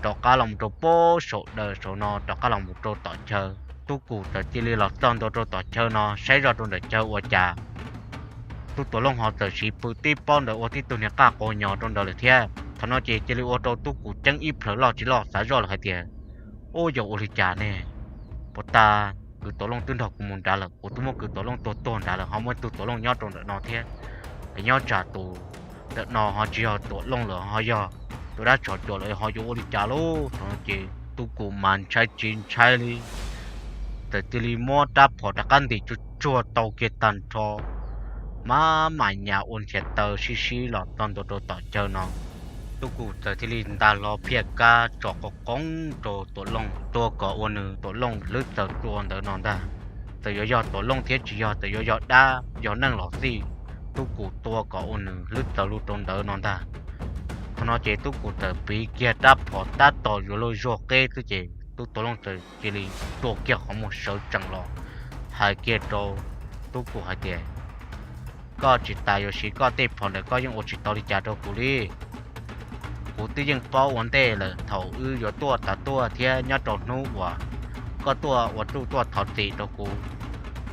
rov qab los mus rau pem saum daws saum no rov qab los mus rau tom chaw. Tub Kum txawm cia li los txog ntua rau tom chaw no saib zoj rau ntawm chaw ua cas Tub Tuam Looj ho txawm siv pw tib pob ntawd ua tib tug niag qaj quas nyos rau ntawd lawm thiab. Thaum no ces cia li ua rau Tub Kum ceeb ib plhaws loj tsis loj xav zoj lawm hais tias, Ub, yog ua li cas ne? Puas tas kwv Tuam Looj twb nrog kuv mus nrad lawm, kuv twb muab kwv Tuam Looj tua tuag nrad lawm ho muaj ib tug Tuam Looj nyob rau ntawm no thiab, es nyob tsam tus ntawm no ho tsis yog Tuam Looj lawm ho yog tus dab tsov cuam lawm ho yuav ua li cas lauj? Thaum no ces Tub Kum mas ntshai tsis ntshai li, txawm cia li muab rab phom rov qab ntim tsuag tsuag tau kiag tag nrho, maj mam nyas ua nrhiav taw sib sib los txog ntua rau tom chaw no. Tub Kum txawm thiaj li nta hlo phiaj kab tso qoo qoob rau Tuam Looj tua kom ua nws Tuam Looj hlwb txaws tua ntawd no ntag. Txawm yuav yog Tuam Looj thiab tsis yog, txawm yuav yog dab yog neeg los xij, Tub Kum tua kom ua nws hlwb txaws lug rau ntawd no ntag. Thaum no ces Tub Kum txawm piv kiag rab phom tab tom yuav luag zuag qeb xwb ces Tub Tuam Looj txawm cia li rua kiag qhov muag sawv tsees los hais kiag rau Tub Kum hais tias, Koj tsis tas yuav siv koj tej phom ntawm koj yeej ua tsis tau li cas rau kuv li. Kuv twb yeej paub ua ntej lawm thaum wb yuav tuaj tas tuaj thiab nyob rau hnub uas koj tuaj ua txuj tuaj thov txim rau kuv,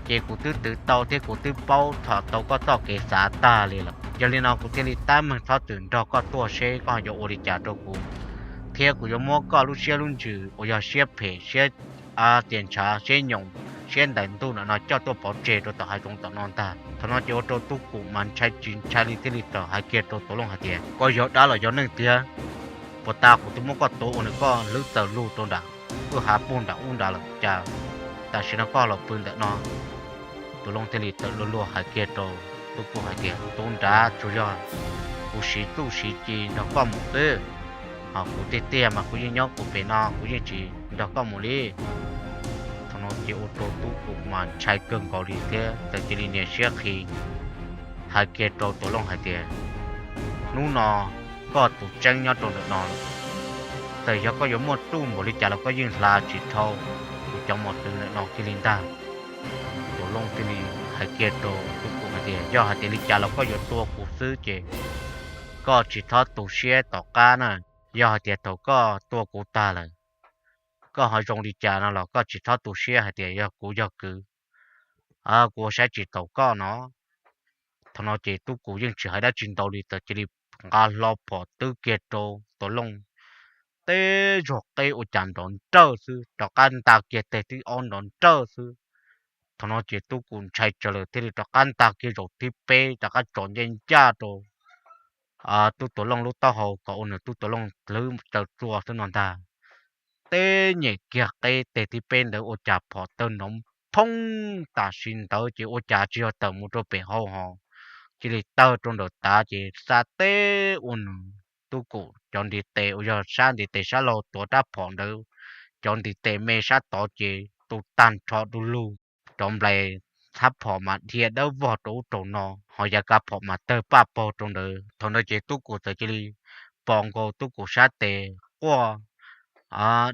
ces kuv twb twv tau thiab kuv twb paub txhom tau koj txoj kev xav tag li lawm. Yog li no kuv thiaj li tab meeg txhob txwm nrog koj tuaj seb koj yuav ua li cas rau kuv, thiab kuv yuav muab koj lub siab lub ntsws uas yog siab phem siab tias ntshav siab nyoos siab ntais ntuj ntawm no coj tuaj pov tseg rau tom hav zoov tom no ntag. Thaum no ces ua rau Tub Kum mas ntshai tsis ntshai li thiaj li txawm hais kiag rau Tuam Looj hais tias, Koj yog dab los yog neeg tiag? Puas tas kuv twb muab koj tuav ua nws koj hlwb txaws lug rau nram kwj ha puag nram ub nrad lawm cas tam sim no koj los pw ntawm no? Tuam Looj thiaj li txawm luag luag hais kiag rau Tub Kum hais tias, Tub nrad, tsuas yog kuv siv txuj siv ci nrog koj mus xwb, ho kuv tiag tiag mas kuv yeej nyob kuv pem no kuv yeej tsis nrog koj mus li. Thaum no ces ua rau Tub Kum mas ntshai kawg nkaus li thiab txawm cia li nias siab qhi hais kiag rau Tuam Looj hais tias, Hnub no koj tus tseeb nyob rau ntawm no lawm, txawm yog koj yuav muaj txuj npaum li cas los koj yeej hla tsis dhau kuv cov mos txwv ntawm no kiag li ntag. Looj thiaj li hais kiag rau Tub Kum hais tias, Yog hais tias li cas los koj yuav tua kuv xwb ces koj tsis txhob tu siab tom qab na. Yog hais tias thaum koj tua kuv tag lawm, koj ho zoo li cas no los koj tsis txhob tu siab hais tias yog kuv yog kwv, kuv ua saib tsis taus koj no. Thaum no ces Tub Kum yeej tsis hais dab tsi ntau li, txawm cia li nqa hlo phom twb kiag rau Tuam Looj tej zog qeb ua cas nrov nrawj xwb, rov qab nta kiag teg thib ob nrov nrawj xwb. Thaum no ces Tub Kum ntshai tsawv lawm thiaj li rov qab nta kiag zaum thib peb rov qab tsom ncaj ncaj rau tub Tuam Looj lub taub hau kom ua nws tub Tuam Looj hlwb taw tsua xwb no ntag. Teb nyem kiag qeb teg thib peb ntawd ua cas phom tawg nrov phoob, tam sim ntawd ces ua cas tsis yog tawm mus rau pem hau hos, cia li tawg rau nraum tav ces xa teb ua nws Tub Kum cov ntiv tes uas yog sab ntiv tes sab laug tuav rab phom ntawd, cov ntiv tes me sab tod ces tu tag nrho du lug, cov nplais txhab phom mas dhia dawb vog rau ub rau no, ho yav kav phom mas tawg paj paug rau ntawd. Thaum ntawd ces Tub Kum txawm cia li pom nkaus Tub Kum sab tes quaj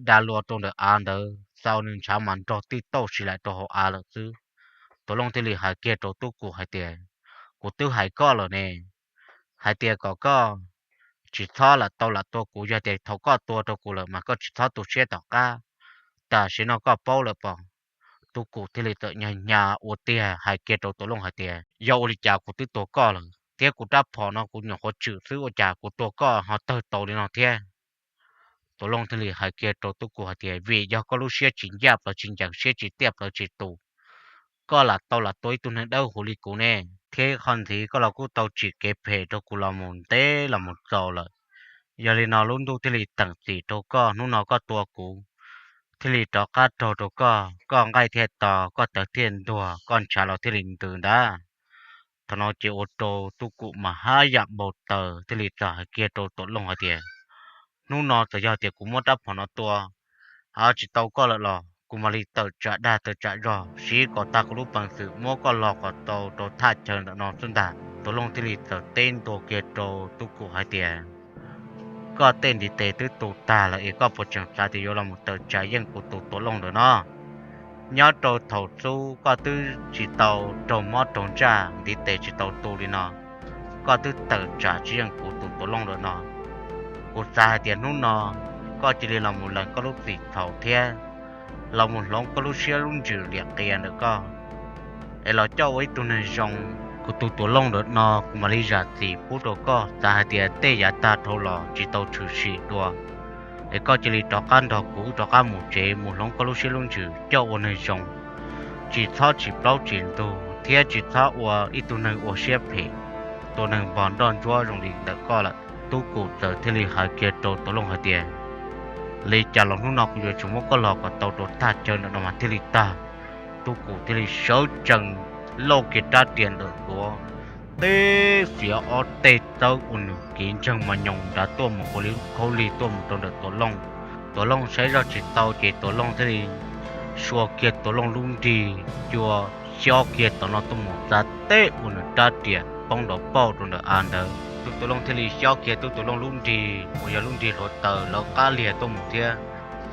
da luas rau ntawm av ntawd, xa ua nws ntshav mas nrog tij tauj si laim rau hauv av lawm xwb. Tuam Looj thiaj li hais kiag rau Tub Kum hais tias, Kuv twb hais koj lawm ne, hais tias kom koj tsis txhob lam tau lam tua kuv, yog tias thaum koj tua rau kuv lawm mas koj tsis txhob tu siab tom qab, tam sim no koj paub lawm pob? Tub Kum thiaj li txawm nyag nyag ua tiag hais kiag rau Tuam Looj hais tias, Yog ua li cas kuv twb tua koj lawm thiab kuv rab phom no kuv nyuam qhuav tswm xwb ua cas kuv tua koj ho tawg tau li no thiab? Tuam Looj thiaj li hais kiag rau Tub Kum hais tias, Vim yog koj lub siab tsis ncaj plaws tsis ncees, siab tsis tiaj plaws tsis tus, koj lam tau lam tua ib tug neeg dawb huv li kuv ne, thiab qhov ntxiv koj los kuj tau tsim kev phem rau kuv los mus ntev los mus txaus lawm. Yog li no lub ntuj thiaj li teem txim rau koj, hnub no koj tua kuv thiaj li rov qab raug rau koj, koj nqaij thiaj to, koj tawv thiaj ntuag, koj ntshav los thiaj li ntws ntag. Thaum no ces ua rau Tub Kum mas haj yam npau taws thiaj li txawm hais kiag rau Tuam Looj hais tias, Hnub no txawm yog tias kuv muab rab phom no tua tsis tau koj lawm los kuv mam li tawm tsam dag tawm tsam zog siv kom tag kuv lub peev xwm muab koj lo kom tau rau thaj chaw ntawm no xwb ntag. Tuam Looj thiaj li txawm teb ntua kiag rau Tub Kum hais tias, Koj tej ntiv tes twb tu tag lawm es koj puas tseem xav tias yuav los mus tawm tsam yeej kuv tus Tuam Looj ntawm no? Nyob rau thaum xub koj twb tsis tau raug mob raug ntsaj, ntiv tes tsis tau tu li no, koj twb tawm tsam tsis yeej kuv tus Tuam Looj ntawm no. Kuv xav hais tias hnub no koj cia li los mus lees koj lub txim txhaum thiab los mus hloov koj lub siab lub ntsws liam qias ntawm koj es los coj ua ib tug neeg zoo. Kuv tus Tuam Looj ntawm no kuv mam li zam txim pub rau koj. Xav hais tias tej yav tag dhau los tsis tau tshwm sim dua, es koj cia li rov qab nrog kuv wb rov qab mus tsev mus hloov koj lub siab lub ntsws coj ua neeg zoo, tsis txhob tsis plaub tsis ntug thiab tsis txhob ua ib tug neeg ua siab phem, tua neeg npog nroj ntsuab zoo li ntawm koj lawm. Tub Kum txawm thiaj li hais kiag rau Tuam Looj hais tias, Li cas los hnub no kuv yuav tsum muab koj los kom tau rau thaj chaw ntawm no mas thiaj li tag. Tub Kum thiaj li sawv tsees lauj kiag rab riam ntawm tuav, teb xiav ob teg txawb ua nws kiv ntseeg mas nyoos nrad tuaj mus ua li lub khaub lig tuaj mus rau ntawm Tuam Looj. Tuam Looj saib zoj tsis tau ces Tuam Looj thiaj li sua kiag Tuam Looj lub nrig cua, xyob kiag tom no tuaj mus txav teb ua nws rab riam poob nrov pauj rau ntawm av ntawd. Tub Tuam Looj thiaj li xyob kiag Tub Tuam Looj lub nrig uas yog lub nrig hluav taws lawv qab liag tuaj mus thiab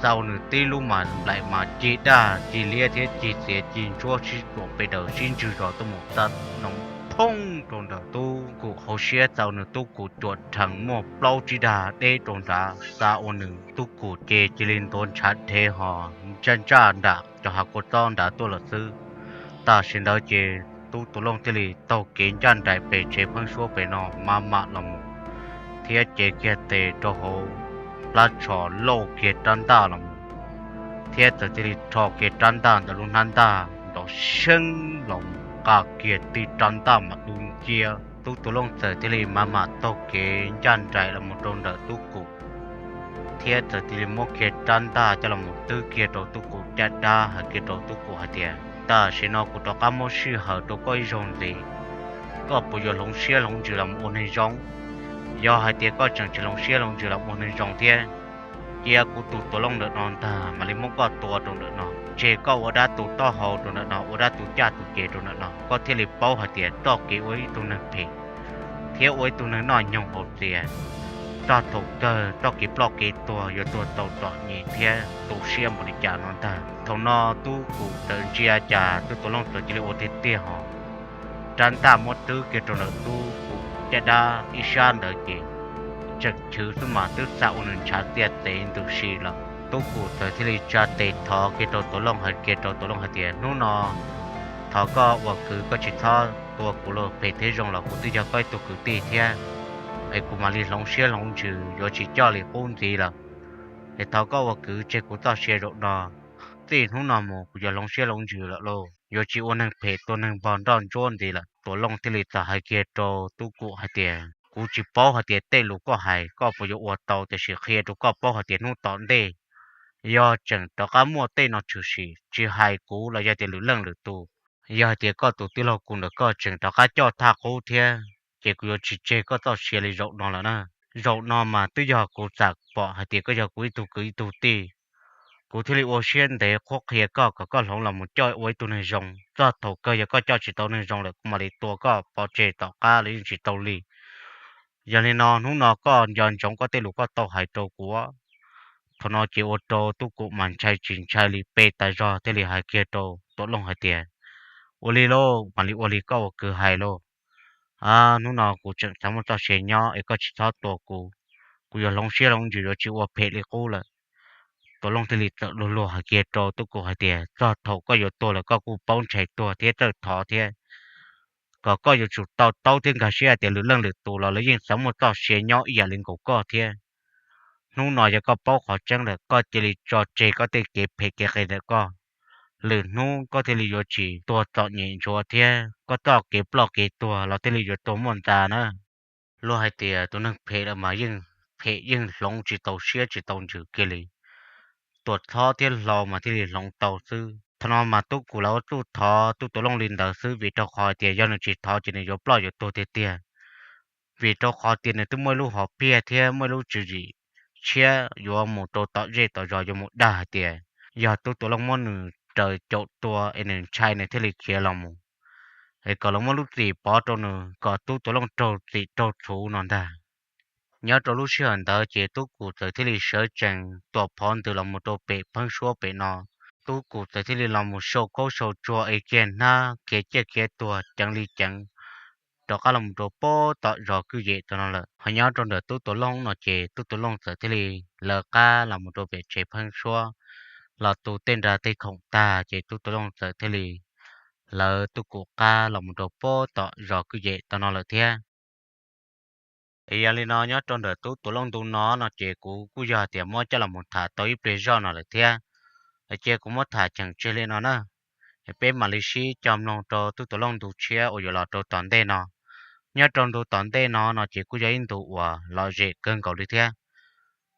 xa ua nws tib lub mas nplaim mas cig daj cig liab thiab cig txiav cig ntsuab sib tsuam pes daws sib ntswg zos tuaj mus txav noov phooj rau ntawm Tub Kum hauv siab, xa ua nws Tub Kum cuam rhees muaj plaub tsib dag deb rau nrad, xa ua nws Tub Kum ces cia li ntuav ntshav dhev ho ntsaj ntsaj nram cov hav kua txob nrad tuaj lawm xwb. Tam sim ntawd ces Tub Tuam Looj thiaj li taug kev ncaj nraim pem tsev pheeb suab pem no maj mam los mus thiab cev kiag tes rau hauv plab tsho lauj kiag rab ntaj los mus, thiab txawm thiaj li rho kiag rab ntaj ntawm lub hnab ntaj nrov seeb los mus nqa kiag tij rab ntaj mas du ncia. Tub Tuam Looj txawm thiaj li maj mam taug kev ncaj nraim los mus rau ntawm Tub Kum, thiab txawm thiaj li muab kiag rab ntaj coj los mus twb kiag rau Tub Kum caj dab, hais kiag rau Tub Kum hais tias, Tam sim no kuv rov qab muab sij hawm rau koj ib zaug ntxiv, koj puas yuav hloov siab hloov ntsws los mus ua neeg zoo? Yog hais tias koj tseem tsis hloov siab hloov ntsws los mus ua neeg zoo thiab, cia kuv tus Tuam Looj ntawm no ntag mam li muab koj tua rau ntawm no, tseg koj ua dab tu taub hau rau ntawm no, ua dab tu caj tu ces rau ntawm no, koj thiaj li paub hais tias txoj kev ua ib tug neeg phem thiab ua ib tug neeg noj nyoog haus txias, txog thaum kawg txoj kev ploj kev tuag yuav tuag tau txom nyem thiab tu siab npaum li cas no ntag. Thaum no Tub Kum txawm ntsia cas Tub Tuam Looj txawm cia li ua tiag tiag hos, rab ntaj muab rwb kiag rau ntawm Tub Kum caj dab ib sab ntawd ces tseem chwv xwb mas twb xam ua nws ntshav tiaj tev ntws si lawm. Tub Kum txawm thiaj li tsa tes thov kiag rau Tuam Looj hais kiag rau Tuam Looj hais tias, Hnub no thov koj ua kwv koj tsis txhob tua kuv los phem thiab zoo los kuv twb yog koj ib tug kwv tij thiab, es kuv mam li hloov siab hloov ntsws yuav tsis coj li qub ntxiv lawm. Es thov koj ua kwv tseg kuv txoj sia zaum no, txij hnub no mus kuv yuav hloov siab hloov ntsws lawm lauj, yuav tsis ua neeg phem tua neeg npog nroj ntsuab ntxiv lawm. Tuam Looj thiaj li txawm hais kiag rau Tub Kum hais tias, Kuv tsis paub hais tias tej lus koj hais koj puas yuav ua tau, tiam sis qhia rau koj paub hais tias hnub tom ntej yog tseem rov qab muaj tej no tshwm sim tsis hais kuv los yog tias lwm leej lwm tus, yog hais tias koj tus tij laug kuv ntawm koj tseem rov qab coj thaj qub thiab ces kuv yuav tsis tseg koj txoj sia li zaum no lawm na. Zaum no mas twb yog kuv txawm pom hais tias koj yog kuv ib tug kwv ib tug tij, kuv thiaj li ua siab ntev qhuab qhia koj kom koj hloov los mus coj ua ib tug neeg zoo. Txog thaum kawg yog koj coj tsis tau neeg zoo lawm kuv mam li tua koj pov tseg tom qab los yeej tsis tau li. Yog li no hnub no koj nco ntsoov koj tej lus koj tau hais rau kuv. Thaum no ces ua rau Tub Kum mas ntshai tsis ntshai li, pe tas zog thiaj li hais kiag rau Tuam Looj hais tias, Ua li lauj, mam li ua li koj ua kwv hais lauj. Hnub no kuv tseem xav muaj txoj sia nyob es koj tsis txhob tua kuv, kuv yuav hloov siab hloov ntsws yuav tsis ua phem li qub lawm. Tuam Looj thiaj li txawm luag luag hais kiag rau Tub Kum hais tias, Txog thaum koj yuav tuag lawm koj kuj paub ntshai tuag thiab txawj thov thiab, kom koj yuav tsum to taub thiab nkag siab hais tias lwm leej lwm tus los lawv yeej xav muaj txoj sia nyob ib yam li nkaus koj thiab. Hnub no yog koj paub qhov tseeb lawm koj cia li tso tseg koj tej kev phem kev qias ntawm koj, lwm hnub koj thiaj li yuav tsis tuag txom nyem ntsuav thiab koj txoj kev ploj kev tuag los thiaj li yuav tuag muaj ntxa na. Luag hais tias tus neeg phem lawm mas yeej phem yeej hloov tsis tau siab tsis tau ntsws kiag li, tuam txhob thiab hlau mas thiaj li hloov tau xwb. Thaum no mas Tub Kum lawv ua txuj thov Tub Tuam Looj li ntawd xwb vim rau qhov tias yog nws tsis thov ces nws yuav ploj yuav tuag tiag tiag. Vim rau qhov tias nws twb muaj ib lub hom phiaj thiab muaj ib lub tswv yim tshiab yuav mus rau tom zej tom zos yuav mus dag hais tias yog Tub Tuam Looj muab nws raws caum tua es nws ntshai nws thiaj li khiav los mus, es kom lawv muab lub txim pov rau nws kom Tub Tuam Looj raug txim raug txhuv no ntag. Nyob rau lub sij hawm ntawd ces Tub Kum txawm thiaj li sawv tsees tuam phov ntws los mus rau pem pheeb suab pem no. Tub Kum txawm thiaj li los mus sau khaub sau tsuag es kiag hnab khiav ciaj khiav tuag ceev li ceev rov qab los mus rau pem tom zos kwj yem tom no lawm. Ho nyob rau ntawm Tub Tuam Looj no ces Tub Tuam Looj txawm thiaj li lawv qab los mus rau pem tsev pheeb suab los tu tej nra tej khoom tag ces Tub Tuam Looj txawm thiaj li lawv Tub Kum qab los mus rau pem tom zos kwj yem tom no lawm thiab. Es yog li no nyob rau ntawm Tub Tuam Looj ntu no no ces kuv kuj yog tias muab coj los mus tham tau ib pliag zoj no lawm thiab. Ces kuv muab tham cheem tseg li no na, peb mam li sib cog mloog rau Tub Tuam Looj ntu tshiab uas yuav los rau tom ntej no. Nyob rau ntu tom ntej no no ces kuj yog ib ntu uas lom zem kawg nkaus li thiab.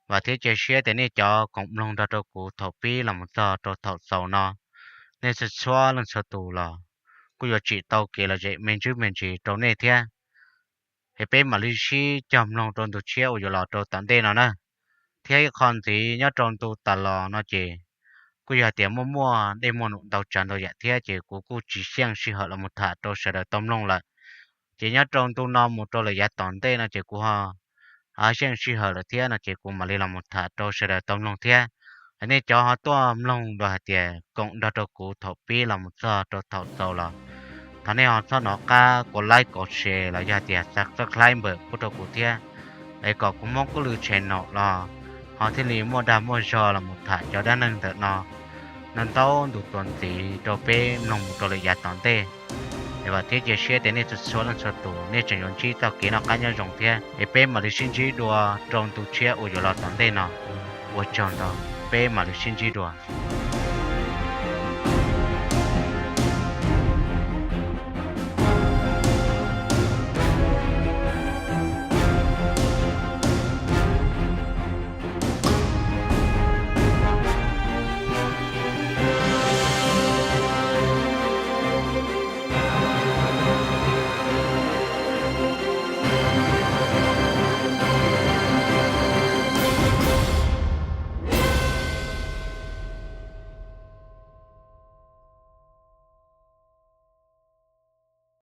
Vam thiab cia siab tias nej cov koom mloog nrog rau kuv thaum pib los mus txog rau thaum xaus no, nej txhua txhua leej txhua tus los kuj yuav tsim tau kev lom zem me ntsis me ntsis rau nej thiab. Es peb mam li sib cog mloog rau ntu tshiab uas yuav los rau tom ntej no na. Thiab ib qho ntxiv nyob rau ntu tas los no ces kuj yog tias muaj muaj dej muaj num ntau tsav ntau yam thiab ces kuv kuj tsis xyeej sij hawm los mus tham rau sawv daws tau mloog lawm. Ces nyob rau ntu no mus rau lawm yav tom ntej no ces kuv ho xyeej sij hawm lawm thiab no ces kuv mam li los mus tham rau sawv daws tau mloog thiab. Nej cov ho tuaj mloog dua hais tias koom nrog rau kuv thaum pib los mus txog rau thaum xaus los thov nej ho txhob hnov qab kov like kov share los yog tias subscribe npawm pub rau kuv thiab, es kom kuv Hmoob Kub Lw channel los ho thiaj li muaj dag muaj zog los mus tham cov dab neeg ntawm no ntau ntau ntu tuaj ntxiv rau peb mloog mus rau lawm yav tom ntej. Es vam thiab cia siab tias nej txhua txhua leej txhua tus nej tseem yuav ntsib txoj kev noj qab nyob zoo thiab. Es peb mam li sib ntsib dua rau ntu tshiab uas yuav los tom ntej no. Ua tsaug ntau, peb mam li sib ntsib dua.